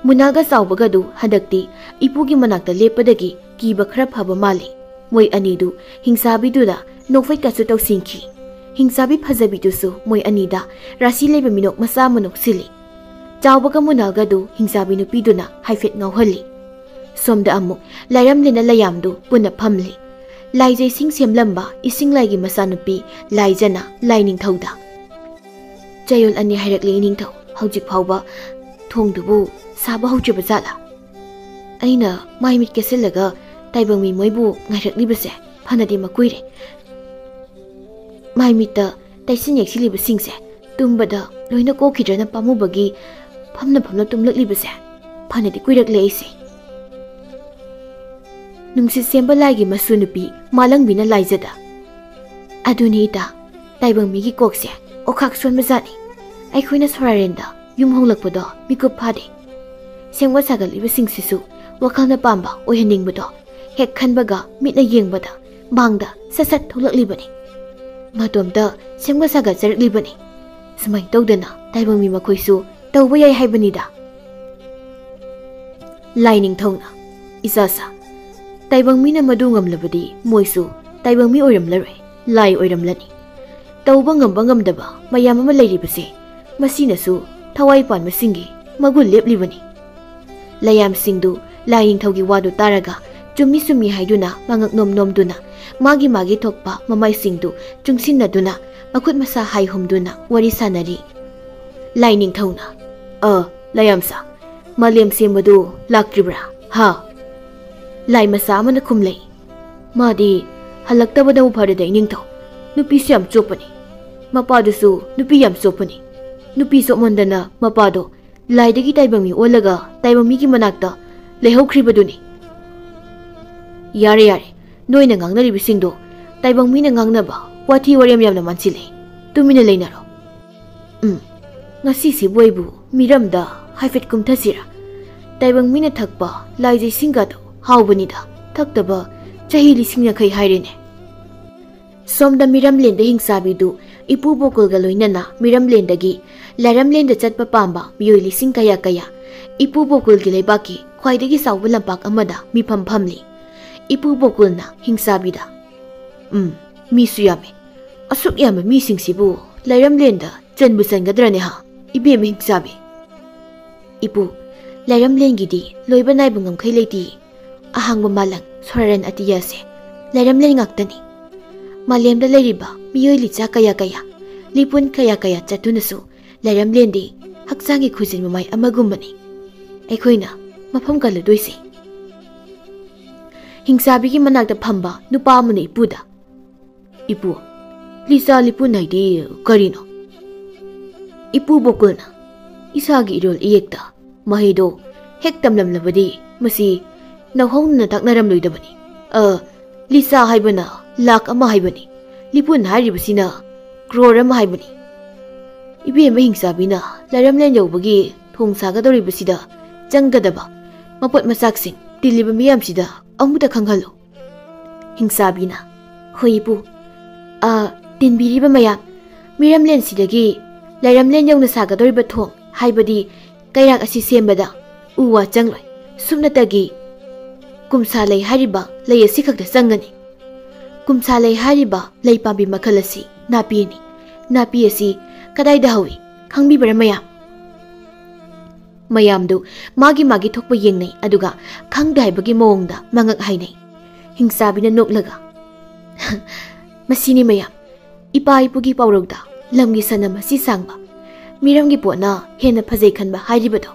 ꯃꯨꯅꯥꯜꯒ ꯆꯥꯎꯕꯒꯗꯨ ꯍꯟꯗꯛꯇꯤ ꯏꯄꯨꯒꯤ ꯃꯅꯥꯛꯇ ꯂꯦꯞꯄꯗꯒꯤ ꯀꯤꯕ ꯈꯔ ꯐꯕ ꯃꯥꯜꯂꯤ꯫ ꯃꯣꯏ ꯑꯅꯤꯗꯨ ꯍꯤꯡꯆꯥꯕꯤꯗꯨꯗ ꯅꯣꯛꯐꯦꯠꯀꯁꯨ ꯇꯧꯁꯤꯟꯈꯤ꯫ ꯍꯤꯡꯆꯥꯕꯤ ꯐꯖꯕꯤꯗꯨꯁꯨ ꯃꯣꯏ ꯑꯅꯤꯗ ꯔꯥꯁꯤ ꯂꯩꯕ ꯃꯤꯅꯣꯛ ꯃꯆꯥ ꯑꯃ ꯅꯣꯛꯁꯤꯜꯂꯤ꯫ ꯆꯥꯎꯕꯒ ꯃꯨꯅꯥꯜꯒꯗꯨ ꯍꯤꯡꯆꯥꯕꯤ ꯅꯨꯄꯤꯗꯨꯅ ꯍꯥꯏꯐꯦꯠ ꯉꯥꯎꯍꯜꯂꯤ꯫ ꯁꯣꯝꯗ ꯑꯃꯨꯛ ꯂꯥꯏꯔꯝꯂꯦꯟꯅ ꯂꯩꯌꯥꯝꯗꯨ ꯄꯨꯟꯅ ꯐꯝꯂꯤ꯫ ꯂꯥꯏꯖꯩꯁꯤꯡ ꯁꯦꯝꯂꯝꯕ ꯏꯁꯤꯡ ꯂꯥꯏꯒꯤ ꯃꯆꯥꯅꯨꯄꯤ ꯂꯥꯏꯖꯅ ꯂꯥꯏ ꯅꯤꯡꯊꯧꯗ, "ꯆꯌꯣꯜ ꯑꯅꯤ ꯍꯥꯏꯔꯛꯂꯤ ꯏꯅꯤꯡꯊꯧ, ꯍꯧꯖꯤꯛ ꯐꯥꯎꯕ ꯊꯣꯡꯗꯨꯕꯨ ꯁꯥꯕ ꯍꯧꯗ꯭ꯔꯤꯕ ꯖꯥꯠꯂꯥ? ꯑꯩꯅ ꯃꯥꯏ ꯃꯤꯠ ꯀꯦꯁꯤꯜꯂꯒ ꯇꯥꯏꯕꯪꯃꯤ ꯃꯣꯏꯕꯨ ꯉꯥꯏꯔꯛꯂꯤꯕꯁꯦ ꯐꯅꯗꯤ ꯃꯀꯨꯏꯔꯦ꯫ ꯃꯥꯏ ꯃꯤꯠꯇ ꯇꯩꯁꯤꯟ ꯌꯦꯛꯁꯤꯜꯂꯤꯕꯁꯤꯡꯁꯦ ꯇꯨꯝꯕꯗ ꯂꯣꯏꯅ ꯀꯣꯛꯈꯤꯗ꯭ꯔꯅ ꯄꯥꯝꯃꯨꯕꯒꯤ ꯐꯝꯅ ꯐꯝꯅ ꯇꯨꯝꯂꯛꯂꯤꯕꯁꯦ ꯐꯅꯗꯤ ꯀꯨꯏꯔꯛꯂꯦ ꯑꯩꯁꯦ꯫" ꯅꯨꯡꯁꯤꯠ ꯁꯦꯝꯕ ꯂꯥꯏꯒꯤ ꯃꯁꯨ ꯅꯨꯄꯤ ꯃꯥꯂꯪꯕꯤꯅ ꯂꯥꯏꯖꯗ, "ꯑꯗꯨꯅꯤ ꯏꯇꯥ, ꯇꯥꯏꯕꯪ ꯃꯤꯒꯤ ꯀꯣꯛꯁꯦ ꯑꯣꯈꯥꯛ ꯁꯣꯟꯕꯖꯥꯠꯅꯤ꯫ ꯑꯩꯈꯣꯏꯅ ꯁꯣꯔꯥꯔꯦꯟꯗ ꯌꯨꯝ ꯍꯣꯡꯂꯛꯄꯗꯣ ꯃꯤꯀꯨꯞ ꯐꯥꯗꯦ꯫ ꯁꯦꯝꯒꯠ ꯁꯥꯒꯠꯂꯤꯕꯁꯤꯡꯁꯤꯁꯨ ꯋꯥꯈꯜꯅ ꯄꯥꯝꯕ ꯑꯣꯏꯍꯟꯅꯤꯡꯕꯗꯣ ꯍꯦꯛ ꯈꯟꯕꯒ ꯃꯤꯠꯅ ꯌꯦꯡꯕꯗ ꯃꯥꯡꯗ ꯁꯠ ꯁꯠ ꯊꯣꯛꯂꯛꯂꯤꯕꯅꯤ꯫ ꯃꯇꯣꯝꯇ ꯁꯦꯝꯒꯠ ꯁꯥꯒꯠꯆꯔꯛꯂꯤꯕꯅꯤ꯫ ꯁꯨꯃꯥꯏꯅ ꯇꯧꯗꯅ ꯇꯥꯏꯕꯪ ꯃꯤ ꯃꯈꯣꯏꯁꯨ ꯇꯧꯕ ꯌꯥꯏ ꯍꯥꯏꯕꯅꯤꯗ꯫" ꯂꯥꯏ ꯅꯤꯡꯊꯧꯅ, "ꯏꯆꯥꯁꯥ, ꯇꯥꯏꯕꯪ ꯃꯤꯅ ꯃꯗꯨ ꯉꯝꯂꯕꯗꯤ ꯃꯣꯏꯁꯨ ꯇꯥꯏꯕꯪ ꯃꯤ ꯑꯣꯏꯔꯝꯂꯔꯣꯏ, ꯂꯥꯏ ꯑꯣꯏꯔꯝꯂꯅꯤ꯫ ꯇꯧꯕ ꯉꯝꯕ ꯉꯝꯗꯕ ꯃꯌꯥꯝ ꯑꯃ ꯂꯩꯔꯤꯕꯁꯦ ꯃꯁꯤꯅꯁꯨ ꯊꯋꯥꯏ ꯄꯥꯟꯕꯁꯤꯡꯒꯤ ꯃꯒꯨꯟ ꯂꯦꯞꯂꯤꯕꯅꯤ꯫" ꯂꯩꯌꯥꯝꯁꯤꯡꯗꯨ ꯂꯥꯏ ꯅꯤꯡꯊꯧꯒꯤ ꯋꯥꯗꯨ ꯇꯥꯔꯒ ꯆꯨꯝꯃꯤ ꯆꯨꯝꯃꯤ ꯍꯥꯏꯗꯨꯅ ꯃꯉꯛ ꯅꯣꯝ ꯅꯣꯝꯗꯨꯅ ꯃꯥꯒꯤ ꯃꯥꯒꯤ ꯊꯣꯛꯄ ꯃꯃꯥꯏꯁꯤꯡꯗꯨ ꯆꯨꯡꯁꯤꯟꯅꯗꯨꯅ ꯃꯈꯨꯠ ꯃꯁꯥ ꯍꯥꯏ ꯍꯨꯝꯗꯨꯅ ꯋꯥꯔꯤ ꯁꯥꯅꯔꯤ꯫ ꯂꯥꯏ ꯅꯤꯡꯊꯧꯅ, "ꯑ, ꯂꯩꯌꯥꯝꯁꯥ, ꯃꯥꯂꯦꯝ ꯁꯦꯝꯕꯗꯨ ꯂꯥꯛꯇ꯭ꯔꯤꯕ꯭ꯔꯥ? ꯍꯥ?" ꯂꯥꯏ ꯃꯆꯥ ꯑꯃꯅ ꯈꯨꯝꯂꯛꯏ, "ꯃꯥꯗꯤ ꯍꯜꯂꯛꯇꯕꯅꯕꯨ ꯐꯔꯦꯗ ꯏꯅꯤꯡꯊꯧ꯫ ꯅꯨꯄꯤꯁꯨ ꯌꯥꯝ ꯆꯣꯞꯄꯅꯤ꯫ ꯃꯄꯥꯗꯨꯁꯨ ꯅꯨꯄꯤ ꯌꯥꯝ ꯆꯣꯞꯄꯅꯤ꯫ ꯅꯨꯄꯤ ꯆꯣꯞꯃꯟꯗꯅ ꯃꯄꯥꯗꯣ ꯂꯥꯏꯗꯒꯤ ꯇꯥꯏꯕꯪ ꯃꯤ ꯑꯣꯜꯂꯒ ꯇꯥꯏꯕꯪ ꯃꯤꯒꯤ ꯃꯅꯥꯛꯇ ꯂꯩꯍꯧꯈ꯭ꯔꯤꯕꯗꯨꯅꯤ꯫" "ꯌꯥꯔꯦ, ꯌꯥꯔꯦ, ꯅꯣꯏꯅ ꯉꯥꯡꯅꯔꯤꯕꯁꯤꯡꯗꯣ ꯇꯥꯏꯕꯪ ꯃꯤꯅ ꯉꯥꯡꯅꯕ ꯋꯥꯊꯤ ꯋꯥꯔꯦꯝ ꯌꯥꯝꯅ ꯃꯥꯟꯁꯤꯜꯂꯦ꯫ ꯇꯨꯃꯤꯟꯅ ꯂꯩꯅꯔꯣ꯫ ꯎꯝ, ꯉꯁꯤꯁꯤꯕꯨ ꯑꯩꯕꯨ ꯃꯤꯔꯝꯗ ꯍꯥꯏꯐꯦꯠ ꯀꯨꯝꯊꯁꯤꯔꯥ? ꯇꯥꯏꯕꯪ ꯃꯤꯅ ꯊꯛꯄ ꯂꯥꯏꯖꯩꯁꯤꯡꯒꯗꯣ ꯍꯥꯎꯕꯅꯤꯗ, ꯊꯛꯇꯕ ꯆꯍꯤ ꯂꯤꯁꯤꯡ ꯌꯥꯡꯈꯩ ꯍꯥꯏꯔꯦꯅꯦ꯫" ꯁꯣꯝꯗ ꯃꯤꯔꯝꯂꯦꯟꯗ ꯍꯤꯡꯆꯥꯕꯤꯗꯨ ꯏꯄꯨ ꯕꯣꯀꯨꯜꯒ ꯂꯣꯏꯅꯅ ꯃꯤꯔꯝꯂꯦꯟꯗꯒꯤ ꯂꯥꯏꯔꯝꯂꯦꯟꯗ ꯆꯠꯄ ꯄꯥꯝꯕ ꯃꯤꯑꯣꯏ ꯂꯤꯁꯤꯡ ꯀꯌꯥ ꯀꯌꯥ ꯏꯄꯨ ꯕꯣꯀꯨꯜꯒꯤ ꯂꯩꯕꯥꯛꯀꯤ ꯈ꯭ꯋꯥꯏꯗꯒꯤ ꯆꯥꯎꯕ ꯂꯝꯄꯥꯛ ꯑꯃꯗ ꯃꯤꯐꯝ ꯐꯝꯂꯤ꯫ ꯏꯄꯨ ꯕꯣꯀꯨꯜꯅ ꯍꯤꯡꯆꯥꯕꯤꯗ, "ꯎꯝ, ꯃꯤꯁꯨ ꯌꯥꯝꯃꯤ꯫ ꯑꯁꯨꯛ ꯌꯥꯝꯕ ꯃꯤꯁꯤꯡꯁꯤꯕꯨ ꯂꯩꯔꯝꯂꯦꯟꯗ ꯆꯟꯕꯨ ꯆꯟꯒꯗ꯭ꯔꯅꯦ ꯍꯥ? ꯏꯕꯦꯝꯃ ꯍꯤꯡꯆꯥꯕꯤ꯫ ꯏꯄꯨ, ꯂꯩꯔꯝꯂꯦꯟꯒꯤꯗꯤ ꯂꯣꯏꯕ ꯅꯥꯏꯕ ꯉꯝꯈꯩ ꯂꯩꯇꯦ꯫ ꯑꯍꯥꯡꯕ ꯃꯥꯂꯪ ꯁꯣꯔꯥꯔꯦꯟ ꯑꯇꯤꯌꯥꯁꯦ ꯂꯩꯔꯝꯂꯦꯟ ꯉꯥꯛꯇꯅꯤ꯫ ꯃꯥꯂꯦꯝꯗ ꯂꯩꯔꯤꯕ ꯃꯤꯑꯣꯏ ꯂꯤꯆꯥ ꯀꯌꯥ ꯀꯌꯥ, ꯂꯤꯄꯨꯟ ꯀꯌꯥ ꯀꯌꯥ ꯆꯠꯇꯨꯅꯁꯨ ꯂꯩꯔꯝꯂꯦꯟꯗꯤ ꯍꯛꯆꯥꯡꯒꯤ ꯈꯨꯖꯤꯟ ꯃꯃꯥꯏ ꯑꯃꯒꯨꯝꯕꯅꯤ꯫ ꯑꯩꯈꯣꯏꯅ ꯃꯐꯝ ꯀꯜꯂꯨꯗꯣꯏꯁꯦ꯫ ꯍꯤꯡꯆꯥꯕꯤꯒꯤ ꯃꯅꯥꯛꯇ ꯐꯝꯕ ꯅꯨꯄꯥ ꯑꯃꯅ ꯏꯄꯨꯗ, "ꯏꯄꯨ, ꯂꯤꯆꯥ ꯂꯤꯄꯨꯟ ꯍꯥꯏꯗꯤ ꯀꯔꯤꯅꯣ?" ꯏꯄꯨ ꯕꯣꯀꯨꯜꯅ, "ꯏꯁꯥꯒꯤ ꯏꯔꯣꯜ ꯏꯌꯦꯛꯇ ꯃꯍꯩꯗꯣ ꯍꯦꯛ ꯇꯝꯂꯝꯂꯕꯗꯤ ꯃꯁꯤ ꯅꯧꯍꯧꯅꯅ ꯇꯥꯛꯅꯔꯝꯂꯣꯏꯗꯕꯅꯤ꯫ ꯑ, ꯂꯤꯆꯥ ꯍꯥꯏꯕꯅ ꯂꯥꯛ ꯑꯃ ꯍꯥꯏꯕꯅꯤ, ꯂꯤꯄꯨꯟ ꯍꯥꯏꯔꯤꯕꯁꯤꯅ ꯀ꯭ꯔꯣꯔ ꯑꯃ ꯍꯥꯏꯕꯅꯤ꯫ ꯏꯕꯦꯝꯃ ꯍꯤꯡꯆꯥꯕꯤꯅ ꯂꯩꯔꯝꯂꯦꯟ ꯌꯧꯕꯒꯤ ꯊꯣꯡ ꯁꯥꯒꯗꯧꯔꯤꯕꯁꯤꯗ ꯆꯪꯒꯗꯕ ꯃꯄꯣꯠ ꯃꯆꯥꯛꯁꯤꯡ ꯇꯤꯜꯂꯤꯕ ꯃꯤꯌꯥꯝꯁꯤꯗ ꯑꯃꯨꯛꯇ ꯈꯪꯍꯜꯂꯨ꯫" ꯍꯤꯡꯆꯥꯕꯤꯅ, "ꯍꯣꯏ ꯏꯄꯨ, ꯑ, ꯇꯤꯟꯕꯤꯔꯤꯕ ꯃꯌꯥꯝ, ꯃꯤꯔꯝꯂꯦꯟꯁꯤꯗꯒꯤ ꯂꯩꯔꯝꯂꯦꯟ ꯌꯧꯅ ꯁꯥꯒꯗꯧꯔꯤꯕ ꯊꯣꯡ, ꯍꯥꯏꯕꯗꯤ ꯀꯩꯔꯥꯛ ꯑꯁꯤ ꯁꯦꯝꯕꯗ ꯎ ꯋꯥ ꯆꯪꯂꯣꯏ, ꯁꯨꯞꯅꯇꯒꯤ ꯀꯨꯝꯁꯥ ꯂꯩ ꯍꯥꯏꯔꯤꯕ ꯂꯩ ꯑꯁꯤꯈꯛꯇ ꯆꯪꯒꯅꯤ꯫ ꯀꯨꯝꯁꯥ ꯂꯩ ꯍꯥꯏꯔꯤꯕ ꯂꯩ ꯄꯥꯝꯕꯤ ꯃꯈꯜ ꯑꯁꯤ ꯅꯥꯄꯤꯅꯤ꯫ ꯅꯥꯄꯤ ꯑꯁꯤ ꯀꯗꯥꯏꯗ ꯍꯧꯏ ꯈꯪꯕꯤꯕ꯭ꯔꯥ ꯃꯌꯥꯝ?" ꯃꯌꯥꯝꯗꯨ ꯃꯥꯒꯤ ꯃꯥꯒꯤ ꯊꯣꯛꯄ ꯌꯦꯡꯅꯩ, ꯑꯗꯨꯒ ꯈꯪꯗꯦ ꯍꯥꯏꯕꯒꯤ ꯃꯑꯣꯡꯗ ꯃꯉꯛ ꯍꯥꯏꯅꯩ꯫ ꯍꯤꯡꯆꯥꯕꯤꯅ ꯅꯣꯛꯂꯒ, "ꯃꯁꯤꯅꯤ ꯃꯌꯥꯝ, ꯏꯄꯥ ꯏꯄꯨꯒꯤ ꯄꯥꯎꯔꯧꯗ ꯂꯝꯒꯤ ꯁꯅꯝ ꯑꯁꯤ ꯁꯥꯡꯕ, ꯃꯤꯔꯝꯒꯤ ꯄꯣꯠꯅ ꯍꯦꯟꯅ ꯐꯖꯩ ꯈꯟꯕ ꯍꯥꯏꯔꯤꯕꯗꯣ꯫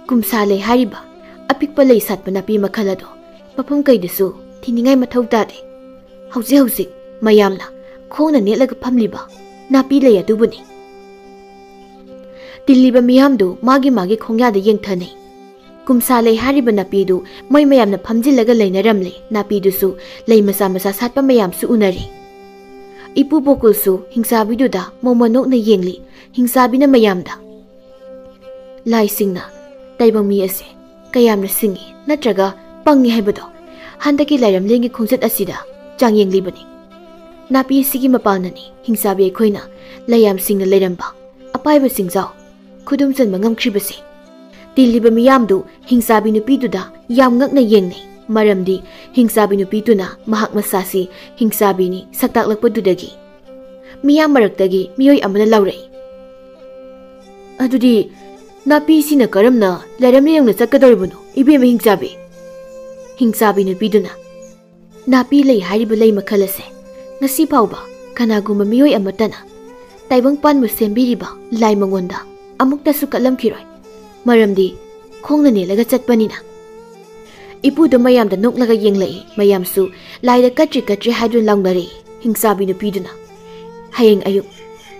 ꯀꯨꯝꯁꯥ ꯂꯩ ꯍꯥꯏꯔꯤꯕ ꯑꯄꯤꯛꯄ ꯂꯩ ꯁꯥꯠꯄ ꯅꯥꯄꯤ ꯃꯈꯜ ꯑꯗꯣ ꯃꯐꯝ ꯀꯩꯗꯁꯨ ꯊꯤꯅꯤꯡꯉꯥꯏ ꯃꯊꯧ ꯇꯥꯗꯦ꯫ ꯍꯧꯖꯤꯛ ꯍꯧꯖꯤꯛ ꯃꯌꯥꯝꯅ ꯈꯣꯡꯅ ꯅꯦꯠꯂꯒ ꯐꯝꯂꯤꯕ ꯅꯥꯄꯤ ꯂꯩ ꯑꯗꯨꯕꯨꯅꯤ꯫" ꯇꯤꯜꯂꯤꯕ ꯃꯤꯌꯥꯝꯗꯨ ꯃꯥꯒꯤ ꯃꯥꯒꯤ ꯈꯣꯡꯌꯥꯗ ꯌꯦꯡꯊꯅꯩ꯫ ꯀꯨꯝꯁꯥ ꯂꯩ ꯍꯥꯏꯔꯤꯕ ꯅꯥꯄꯤꯗꯨ ꯃꯣꯏ ꯃꯌꯥꯝꯅ ꯐꯝꯖꯤꯜꯂꯒ ꯂꯩꯅꯔꯝꯂꯦ꯫ ꯅꯥꯄꯤꯗꯨꯁꯨ ꯂꯩ ꯃꯆꯥ ꯃꯆꯥ ꯁꯥꯠꯄ ꯃꯌꯥꯝꯁꯨ ꯎꯅꯔꯤ꯫ ꯏꯄꯨ ꯕꯣꯀꯨꯜꯁꯨ ꯍꯤꯡꯆꯥꯕꯤꯗꯨꯗ ꯃꯣꯃꯣꯟ ꯅꯣꯛꯅ ꯌꯦꯡꯂꯤ꯫ ꯍꯤꯡꯆꯥꯕꯤꯅ ꯃꯌꯥꯝꯗ, "ꯂꯥꯏꯁꯤꯡꯅ ꯇꯥꯏꯕꯪ ꯃꯤ ꯑꯁꯦ ꯀꯌꯥꯝꯅ ꯁꯤꯡꯉꯤ ꯅꯠꯇ꯭ꯔꯒ ꯄꯪꯉꯤ ꯍꯥꯏꯕꯗꯣ ꯍꯟꯗꯛꯀꯤ ꯂꯩꯔꯝꯂꯦꯟꯒꯤ ꯈꯣꯡꯆꯠ ꯑꯁꯤꯗ ꯆꯥꯡꯌꯦꯡꯂꯤꯕꯅꯤ꯫ ꯅꯥꯄꯤ ꯑꯁꯤꯒꯤ ꯃꯄꯥꯟꯅꯅꯤ ꯍꯤꯡꯆꯥꯕꯤ ꯑꯩꯈꯣꯏꯅ ꯂꯩꯌꯥꯝꯁꯤꯡꯅ ꯂꯩꯔꯝꯕ ꯑꯄꯥꯏꯕ ꯆꯤꯡꯖꯥꯎ ꯈꯨꯗꯨꯝ ꯆꯟꯕ ꯉꯝꯈ꯭ꯔꯤꯕꯁꯦ꯫" ꯇꯤꯜꯂꯤꯕ ꯃꯤꯌꯥꯝꯗꯨ ꯍꯤꯡꯆꯥꯕꯤ ꯅꯨꯄꯤꯗꯨꯗ ꯌꯥꯝ ꯉꯛꯅ ꯌꯦꯡꯅꯩ꯫ ꯃꯔꯝꯗꯤ ꯍꯤꯡꯆꯥꯕꯤ ꯅꯨꯄꯤꯗꯨꯅ ꯃꯍꯥꯛ ꯃꯁꯥꯁꯤ ꯍꯤꯡꯆꯥꯕꯤꯅꯤ ꯁꯛꯇꯥꯛꯂꯛꯄꯗꯨꯗꯒꯤ ꯃꯤꯌꯥꯝ ꯃꯔꯛꯇꯒꯤ ꯃꯤꯑꯣꯏ ꯑꯃꯅ ꯂꯥꯎꯔꯛꯏ꯫ "ꯑꯗꯨꯗꯤ ꯅꯥꯄꯤꯁꯤꯅ ꯀꯔꯝꯅ ꯂꯥꯏꯔꯝꯂꯦꯟ ꯌꯧꯅ ꯆꯠꯀꯗꯧꯔꯤꯕꯅꯣ, ꯏꯕꯦꯝꯃ ꯍꯤꯡꯆꯥꯕꯤ?" ꯍꯤꯡꯆꯥꯕꯤ ꯅꯨꯄꯤꯗꯨꯅ, "ꯅꯥꯄꯤ ꯂꯩ ꯍꯥꯏꯔꯤꯕ ꯂꯩ ꯃꯈꯜ ꯑꯁꯦ ꯉꯁꯤ ꯐꯥꯎꯕ ꯀꯅꯥꯒꯨꯝꯕ ꯃꯤꯑꯣꯏ ꯑꯃꯠꯇꯅ ꯇꯥꯏꯕꯪꯄꯥꯟꯕ ꯁꯦꯝꯕꯤꯔꯤꯕ ꯂꯥꯏ ꯃꯉꯣꯟꯗ ꯑꯃꯨꯛꯇꯁꯨ ꯀꯠꯂꯝꯈꯤꯔꯣꯏ, ꯃꯔꯝꯗꯤ ꯈꯣꯡꯅ ꯅꯦꯠꯂꯒ ꯆꯠꯄꯅꯤꯅ"꯫ ꯏꯄꯨꯗꯣ ꯃꯌꯥꯝꯗ ꯅꯣꯛꯂꯒ ꯌꯦꯡꯂꯛꯏ꯫ ꯃꯌꯥꯝꯁꯨ ꯂꯥꯏꯗ ꯀꯠꯇ꯭ꯔꯤ ꯀꯠꯇ꯭ꯔꯤ ꯍꯥꯏꯗꯨꯅ ꯂꯥꯎꯅꯔꯛꯏ꯫ ꯍꯤꯡꯆꯥꯕꯤ ꯅꯨꯄꯤꯗꯨꯅ, "ꯍꯌꯦꯡ ꯑꯌꯨꯛ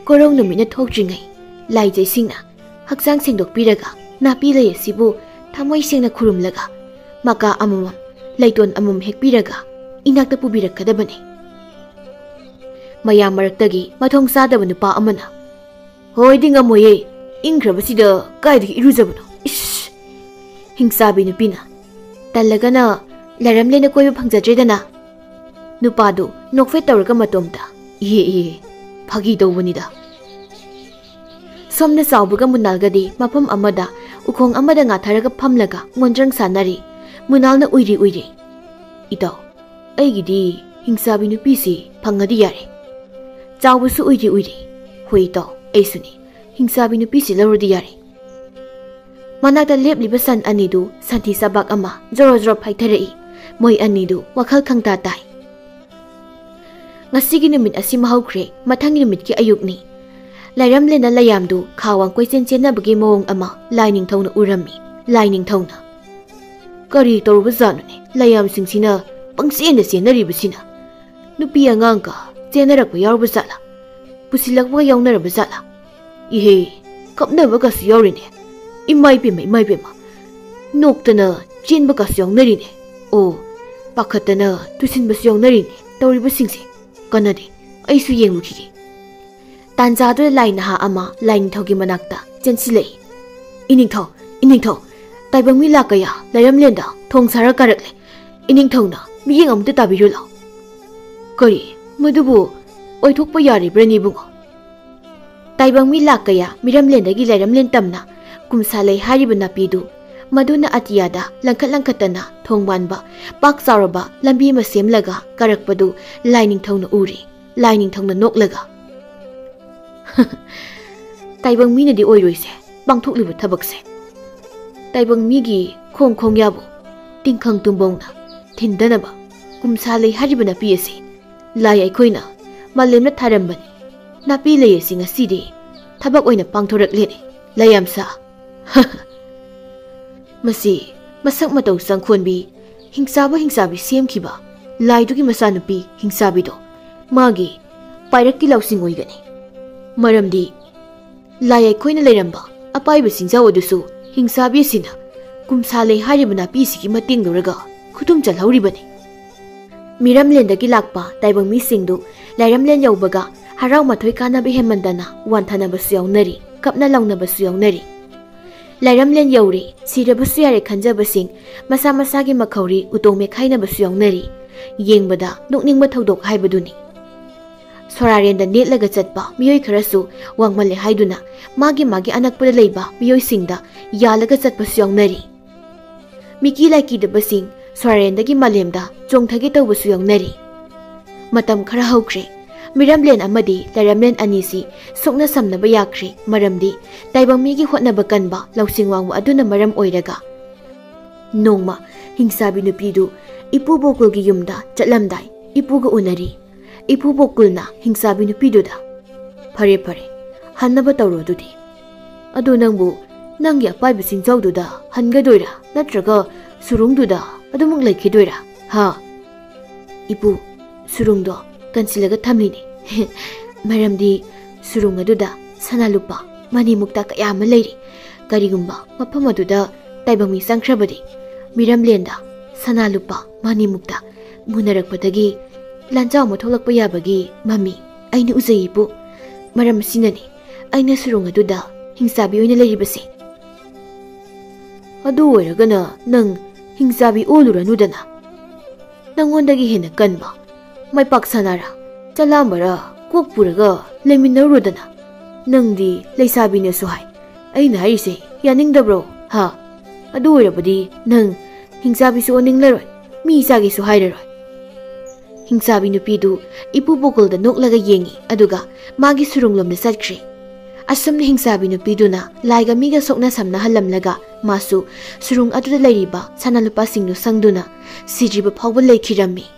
ꯀꯣꯔꯧ ꯅꯨꯃꯤꯠꯅ ꯊꯣꯛꯇ꯭ꯔꯤꯉꯩ ꯂꯥꯏꯖꯩꯁꯤꯡꯅ ꯍꯛꯆꯥꯡ ꯁꯦꯡꯗꯣꯛꯄꯤꯔꯒ ꯅꯥꯄꯤ ꯂꯩ ꯑꯁꯤꯕꯨ ꯊꯃꯣꯏ ꯁꯦꯡꯅ ꯈꯨꯔꯨꯝꯂꯒ ꯃꯀꯥ ꯑꯃꯃꯝ, ꯂꯩꯇꯣꯟ ꯑꯃꯃꯝ ꯍꯦꯛꯄꯤꯔꯒ ꯏꯅꯥꯛꯇ ꯄꯨꯕꯤꯔꯛꯀꯗꯕꯅꯤ"꯫ ꯃꯌꯥꯝ ꯃꯔꯛꯇꯒꯤ ꯃꯊꯣꯡ ꯆꯥꯗꯕ ꯅꯨꯄꯥ ꯑꯃꯅ, "ꯍꯣꯏꯗꯤ ꯉꯝꯃꯣꯏꯌꯦ, ꯏꯪꯈ꯭ꯔꯕꯁꯤꯗ ꯀꯥꯏꯗꯒꯤ ꯏꯔꯨꯖꯕꯅꯣ? ꯏꯁ!" ꯍꯤꯡꯆꯥꯕꯤ ꯅꯨꯄꯤꯅ, "ꯇꯜꯂꯒꯅ ꯂꯥꯏꯔꯝꯂꯦꯟꯗ ꯀꯣꯏꯕ ꯐꯪꯖꯗ꯭ꯔꯦꯗꯅ"꯫ ꯅꯨꯄꯥꯗꯨ ꯅꯣꯛꯐꯦꯠ ꯇꯧꯔꯒ ꯃꯇꯣꯝꯇ, "ꯏꯍꯦ, ꯏꯍꯦ, ꯐꯥꯒꯤ ꯇꯧꯕꯅꯤꯗ"꯫ ꯁꯣꯝꯅ ꯆꯥꯎꯕꯒ ꯃꯨꯅꯥꯜꯒꯗꯤ ꯃꯐꯝ ꯑꯃꯗ ꯎꯈꯣꯡ ꯑꯃꯗ ꯉꯥꯊꯔꯒ ꯐꯝꯂꯒ ꯃꯣꯟꯗ꯭ꯔꯪ ꯁꯥꯟꯅꯔꯤ꯫ ꯃꯨꯅꯥꯜꯅ ꯎꯏꯔꯤ ꯎꯏꯔꯤ, "ꯏꯇꯥꯎ, ꯑꯩꯒꯤꯗꯤ ꯍꯤꯡꯆꯥꯕꯤ ꯅꯨꯄꯤꯁꯤ ꯐꯪꯉꯗꯤ ꯌꯥꯔꯦ"꯫ ꯆꯥꯎꯕꯁꯨ ꯎꯏꯔꯤ ꯎꯏꯔꯤ, "ꯍꯣꯏ ꯏꯇꯥꯎ, ꯑꯩꯁꯨꯅꯤ, ꯍꯤꯡꯆꯥꯕꯤ ꯅꯨꯄꯤꯁꯤ ꯂꯧꯔꯗꯤ ꯌꯥꯔꯦ"꯫ ꯃꯅꯥꯛꯇ ꯂꯦꯞꯂꯤꯕ ꯁꯟ ꯑꯅꯤꯗꯨ ꯁꯟꯊꯤ ꯆꯕꯥꯛ ꯑꯃ ꯖꯣꯔꯣ ꯖꯣꯔꯣ ꯐꯥꯏꯊꯔꯛꯏ꯫ ꯃꯣꯏ ꯑꯅꯤꯗꯨ ꯋꯥꯈꯜ ꯈꯪꯇꯥ ꯇꯥꯏ꯫ ꯉꯁꯤꯒꯤ ꯅꯨꯃꯤꯠ ꯑꯁꯤꯃ ꯍꯧꯈ꯭ꯔꯦ, ꯃꯊꯪꯒꯤ ꯅꯨꯃꯤꯠꯀꯤ ꯑꯌꯨꯛꯅꯤ꯫ ꯂꯥꯏꯔꯝꯂꯦꯟꯗ ꯂꯩꯌꯥꯝꯗꯨ ꯈꯥ ꯋꯥꯡ ꯀꯣꯏꯆꯦꯟ ꯆꯦꯟꯅꯕꯒꯤ ꯃꯑꯣꯡ ꯑꯃ ꯂꯥꯏ ꯅꯤꯡꯊꯧꯅ ꯎꯔꯝꯃꯤ꯫ ꯂꯥꯏ ꯅꯤꯡꯊꯧꯅ, "ꯀꯔꯤ ꯇꯧꯔꯨꯕꯖꯥꯠꯅꯣꯅꯦ? ꯂꯥꯏꯌꯥꯝꯁꯤꯡꯁꯤꯅ ꯄꯪꯆꯦꯟꯗ ꯆꯦꯟꯅꯔꯤꯕꯁꯤꯅ꯫ ꯅꯨꯄꯤ ꯑꯉꯥꯡꯒ ꯆꯦꯟꯅꯔꯛꯄ ꯌꯥꯎꯔꯕ ꯖꯥꯠꯂꯥ? ꯄꯨꯁꯤꯜꯂꯛꯄꯒ ꯌꯥꯎꯅꯔꯕ ꯖꯥꯠꯂꯥ? ꯏꯍꯦ, ꯀꯞꯅꯕꯒꯁꯨ ꯌꯥꯎꯔꯤꯅꯦ꯫ ꯏꯃꯥ ꯏꯄꯦꯝꯃ, ꯏꯃꯥ ꯏꯄꯦꯝꯃ, ꯅꯣꯛꯇꯅ ꯆꯦꯟꯕꯒꯁꯨ ꯌꯥꯎꯅꯔꯤꯅꯦ꯫ ꯑꯣ, ꯄꯥꯈꯠꯇꯅ ꯇꯨꯁꯤꯟꯕꯁꯨ ꯌꯥꯎꯅꯔꯤꯅꯦ꯫ ꯇꯧꯔꯤꯕꯁꯤꯡꯁꯦ ꯀꯥꯟꯅꯗꯦ, ꯑꯩꯁꯨ ꯌꯦꯡꯂꯨꯈꯤꯒꯦ"꯫ ꯇꯥꯟꯖꯥꯗꯨꯗ ꯂꯥꯏ ꯅꯍꯥ ꯑꯃ ꯂꯥꯏꯅꯤꯡꯊꯧꯒꯤ ꯃꯅꯥꯛꯇ ꯆꯦꯟꯁꯤꯜꯂꯛꯏ꯫ "ꯏꯅꯤꯡꯊꯧ, ꯏꯅꯤꯡꯊꯧ, ꯇꯥꯏꯕꯪ ꯃꯤ ꯂꯥꯛ ꯀꯌꯥ ꯂꯥꯏꯔꯝꯂꯦꯟꯗ ꯊꯣꯡ ꯁꯥꯔ ꯀꯥꯔꯛꯂꯦ꯫ ꯏꯅꯤꯡꯊꯧꯅ ꯃꯤꯠꯌꯦꯡ ꯑꯃꯨꯛꯇ ꯇꯥꯕꯤꯔꯨ ꯂꯥꯎ"꯫ "ꯀꯔꯤ? ꯃꯗꯨꯕꯨ ꯑꯣꯏꯊꯣꯛꯄ ꯌꯥꯔꯤꯕ꯭ꯔꯅꯦ ꯏꯕꯨꯡꯉꯣ?" ꯇꯥꯏꯕꯪ ꯃꯤ ꯂꯥꯛ ꯀꯌꯥ ꯃꯤꯔꯝꯂꯦꯟꯗꯒꯤ ꯂꯥꯏꯔꯝꯂꯦꯟ ꯇꯝꯅ ꯀꯨꯝꯁꯥ ꯂꯩ ꯍꯥꯏꯔꯤꯕ ꯅꯥꯄꯤꯗꯨ, ꯃꯗꯨꯅ ꯑꯇꯤꯌꯥꯗ ꯂꯪꯈꯠ ꯂꯪꯈꯠꯇꯅ ꯊꯣꯡ ꯃꯥꯟꯕ ꯄꯥꯛ ꯆꯥꯎꯔꯕ ꯂꯝꯕꯤ ꯑꯃ ꯁꯦꯝꯂꯒ ꯀꯥꯔꯛꯄꯗꯨ ꯂꯥꯏ ꯅꯤꯡꯊꯧꯅ ꯎꯔꯤ꯫ ꯂꯥꯏ ꯅꯤꯡꯊꯧꯅ ꯅꯣꯛꯂꯒ, ꯇꯥꯏꯕꯪ ꯃꯤꯅꯗꯤ ꯑꯣꯏꯔꯣꯏꯁꯦ, ꯄꯥꯡꯊꯣꯛꯂꯤꯕ ꯊꯕꯛꯁꯦ꯫ ꯇꯥꯏꯕꯪ ꯃꯤꯒꯤ ꯈꯣꯡ ꯈꯣꯡꯌꯥꯕꯨ ꯇꯤꯡꯈꯪ ꯇꯨꯝꯕꯧꯅ ꯊꯤꯟꯗꯅꯕ ꯀꯨꯝꯁꯥ ꯂꯩ ꯍꯥꯏꯔꯤꯕ ꯅꯥꯄꯤ ꯑꯁꯤ ꯂꯥꯏ ꯑꯩꯈꯣꯏꯅ ꯃꯥꯂꯦꯝꯗ ꯊꯥꯔꯝꯕꯅꯤ꯫ ꯅꯥꯄꯤ ꯂꯩ ꯑꯁꯤ ꯉꯁꯤꯗꯤ ꯊꯕꯛ ꯑꯣꯏꯅ ꯄꯥꯡꯊꯣꯔꯛꯂꯦꯅꯦ, ꯂꯥꯏꯌꯥꯝꯁꯥ꯫ ꯃꯁꯤ ꯃꯁꯛ ꯃꯇꯧ ꯆꯪꯈꯣꯟꯕꯤ, ꯍꯤꯡꯆꯥꯕ ꯍꯤꯡꯆꯥꯕꯤ ꯁꯦꯝꯈꯤꯕ ꯂꯥꯏꯗꯨꯒꯤ ꯃꯆꯥꯅꯨꯄꯤ ꯍꯤꯡꯆꯥꯕꯤꯗꯣ ꯃꯥꯒꯤ ꯄꯥꯏꯔꯛꯀꯤ ꯂꯧꯁꯤꯡ ꯑꯣꯏꯒꯅꯤ꯫ ꯃꯔꯝꯗꯤ ꯂꯥꯏ ꯑꯩꯈꯣꯏꯅ ꯂꯩꯔꯝꯕ ꯑꯄꯥꯏꯕ ꯆꯤꯡꯖꯥꯎ ꯑꯗꯨꯁꯨ ꯍꯤꯡꯆꯥꯕꯤ ꯑꯁꯤꯅ ꯀꯨꯝꯁꯥ ꯂꯩ ꯍꯥꯏꯔꯤꯕ ꯅꯥꯄꯤꯁꯤꯒꯤ ꯃꯇꯦꯡ ꯂꯧꯔꯒ ꯈꯨꯗꯨꯝ ꯆꯜꯍꯧꯔꯤꯕꯅꯤ꯫ ꯃꯤꯔꯝꯂꯦꯟꯗꯒꯤ ꯂꯥꯛꯄ ꯇꯥꯏꯕꯪ ꯃꯤꯁꯤꯡꯗꯨ ꯂꯥꯏꯔꯝꯂꯦꯟ ꯌꯧꯕꯒ ꯍꯔꯥꯎ ꯃꯊꯣꯏ ꯀꯥꯟꯅꯕ ꯍꯦꯟꯃꯟꯗꯅ ꯋꯥꯟꯊꯅꯕꯁꯨ ꯌꯥꯎꯅꯔꯤ, ꯀꯞꯅ ꯂꯥꯎꯅꯕꯁꯨ ꯌꯥꯎꯅꯔꯤ꯫ ꯂꯥꯏꯔꯝꯂꯦꯟ ꯌꯧꯔꯦ, ꯁꯤꯔꯕꯁꯨ ꯌꯥꯔꯦ ꯈꯟꯖꯕꯁꯤꯡ ꯃꯁꯥ ꯃꯁꯥꯒꯤ ꯃꯈꯧꯔꯤ ꯎꯇꯣꯡ ꯃꯦꯈꯥꯏꯅꯕꯁꯨ ꯌꯥꯎꯅꯔꯤ꯫ ꯌꯦꯡꯕꯗ ꯅꯣꯛꯅꯤꯡꯕ ꯊꯧꯗꯣꯛ ꯍꯥꯏꯕꯗꯨꯅꯤ꯫ ꯁꯣꯔꯥꯔꯦꯟꯗ ꯅꯦꯠꯂꯒ ꯆꯠꯄ ꯃꯤꯑꯣꯏ ꯈꯔꯁꯨ ꯋꯥꯡꯃꯜꯂꯦ ꯍꯥꯏꯗꯨꯅ ꯃꯥꯒꯤ ꯃꯥꯒꯤ ꯑꯅꯛꯄꯗ ꯂꯩꯕ ꯃꯤꯑꯣꯏꯁꯤꯡꯗ ꯌꯥꯜꯂꯒ ꯆꯠꯄꯁꯨ ꯌꯥꯎꯅꯔꯤ꯫ ꯃꯤꯀꯤ ꯂꯥꯏꯀꯤꯗꯕꯁꯤꯡ ꯁꯣꯔꯥꯔꯦꯟꯗꯒꯤ ꯃꯥꯂꯦꯝꯗ ꯆꯣꯡꯊꯒꯦ ꯇꯧꯕꯁꯨ ꯌꯥꯎꯅꯔꯤ꯫ ꯃꯇꯝ ꯈꯔ ꯍꯧꯈ꯭ꯔꯦ꯫ ꯃꯤꯔꯝꯂꯦꯟ ꯑꯃꯗꯤ ꯂꯩꯔꯝꯂꯦꯟ ꯑꯅꯤꯁꯤ ꯁꯨꯛꯅ ꯁꯝꯅꯕ ꯌꯥꯈ꯭ꯔꯦ, ꯃꯔꯝꯗꯤ ꯇꯥꯏꯕꯪ ꯃꯤꯒꯤ ꯍꯣꯠꯅꯕ ꯀꯟꯕ ꯂꯧꯁꯤꯡ ꯋꯥꯡꯕ ꯑꯗꯨꯅ ꯃꯔꯝ ꯑꯣꯏꯔꯒ ꯅꯣꯡꯃ ꯍꯤꯡꯆꯥꯕꯤ ꯅꯨꯄꯤꯗꯨ ꯏꯄꯨ ꯕꯣꯀꯨꯜꯒꯤ ꯌꯨꯝꯗ ꯆꯠꯂꯝꯗꯥꯏ ꯏꯄꯨꯒ ꯎꯅꯔꯤ꯫ ꯏꯄꯨ ꯕꯣꯀꯨꯜꯅ ꯍꯤꯡꯆꯥꯕꯤ ꯅꯨꯄꯤꯗꯨꯗ, "ꯐꯔꯦ, ꯐꯔꯦ, ꯍꯟꯅꯕ ꯇꯧꯔꯣ ꯑꯗꯨꯗꯤ꯫ ꯑꯗꯨ ꯅꯪꯕꯨ ꯅꯪꯒꯤ ꯑꯄꯥꯏꯕ ꯆꯤꯡꯖꯥꯎꯗꯨꯗ ꯍꯟꯒꯗꯣꯏꯔꯥ, ꯅꯠꯇ꯭ꯔꯒ ꯁꯨꯔꯨꯡꯗꯨꯗ ꯑꯗꯨꯃꯛ ꯂꯩꯈꯤꯗꯣꯏꯔꯥ, ꯍꯥ?" "ꯏꯄꯨ, ꯁꯨꯔꯨꯡꯗꯣ ꯀꯟꯁꯤꯜꯂꯒ ꯊꯝꯂꯤꯅꯦ꯫ ꯃꯔꯝꯗꯤ ꯁꯨꯔꯨꯡ ꯑꯗꯨꯗ ꯁꯅꯥ ꯂꯨꯄꯥ ꯃꯅꯤ ꯃꯨꯛꯇ ꯀꯌꯥ ꯑꯃ ꯂꯩꯔꯤ꯫ ꯀꯔꯤꯒꯨꯝꯕ ꯃꯐꯝ ꯑꯗꯨꯗ ꯇꯥꯏꯕꯪ ꯃꯤ ꯆꯪꯈ꯭ꯔꯕꯗꯤ, ꯃꯤꯔꯝꯂꯦꯟꯗ ꯁꯅꯥ ꯂꯨꯄꯥ ꯃꯅꯤ ꯃꯨꯛꯇ ꯃꯨꯟꯅꯔꯛꯄꯗꯒꯤ ꯂꯥꯟꯖꯥꯎ ꯑꯃ ꯊꯣꯛꯂꯛꯄ ꯌꯥꯕꯒꯤ ꯃꯃꯤ ꯑꯩꯅ ꯎꯖꯩ, ꯏꯄꯨ꯫ ꯃꯔꯝ ꯑꯁꯤꯅꯅꯤ ꯑꯩꯅ ꯁꯨꯔꯨꯡ ꯑꯗꯨꯗ ꯍꯤꯡꯆꯥꯕꯤ ꯑꯣꯏꯅ ꯂꯩꯔꯤꯕꯁꯦ꯫ ꯑꯗꯨ ꯑꯣꯏꯔꯒꯅ ꯅꯪ ꯍꯤꯡꯆꯥꯕꯤ ꯑꯣꯜꯂꯨꯔꯅꯨꯗꯅ꯫ ꯅꯪꯉꯣꯟꯗꯒꯤ ꯍꯦꯟꯅ ꯀꯟꯕ ꯃꯩꯄꯥꯛ ꯁꯅꯥꯔꯥ, ꯆꯂꯥꯝꯕꯔꯥ ꯀꯣꯛ ꯄꯨꯔꯒ ꯂꯩꯃꯤꯟꯅꯔꯨꯔꯗꯅ꯫ ꯅꯪꯗꯤ ꯂꯩꯁꯥꯕꯤꯅꯦꯁꯨ ꯍꯥꯏ꯫ ꯑꯩꯅ ꯍꯥꯏꯔꯤꯁꯦ ꯌꯥꯅꯤꯡꯗꯕ꯭ꯔꯣ, ꯍꯥ? ꯑꯗꯨ ꯑꯣꯏꯔꯕꯗꯤ ꯅꯪ ꯍꯤꯡꯆꯥꯕꯤꯁꯨ ꯑꯣꯟꯅꯤꯡꯂꯔꯣꯏ, ꯃꯤ ꯏꯆꯥꯒꯤꯁꯨ ꯍꯥꯏꯔꯔꯣꯏ꯫ ꯍꯤꯡꯆꯥꯕꯤ ꯅꯨꯄꯤꯗꯨ ꯏꯄꯨ ꯕꯣꯀꯨꯜꯗ ꯅꯣꯛꯂꯒ ꯌꯦꯡꯉꯤ, ꯑꯗꯨꯒ ꯃꯥꯒꯤ ꯁꯨꯔꯨꯡꯂꯣꯝꯗ ꯆꯠꯈ꯭ꯔꯦ꯫ ꯑꯁꯨꯝꯅ ꯍꯤꯡꯆꯥꯕꯤ ꯅꯨꯄꯤꯗꯨꯅ ꯂꯥꯏꯒ ꯃꯤꯒ ꯁꯣꯛꯅ ꯁꯝꯅꯍꯜꯂꯝꯂꯒ ꯃꯥꯁꯨ ꯁꯨꯔꯨꯡ ꯑꯗꯨꯗ ꯂꯩꯔꯤꯕ ꯁꯅꯥ ꯂꯨꯄꯥꯁꯤꯡꯗꯨ ꯁꯪꯗꯨꯅ ꯁꯤꯗ꯭ꯔꯤꯕ ꯐꯥꯎꯕ ꯂꯩꯈꯤꯔꯝꯃꯤ꯫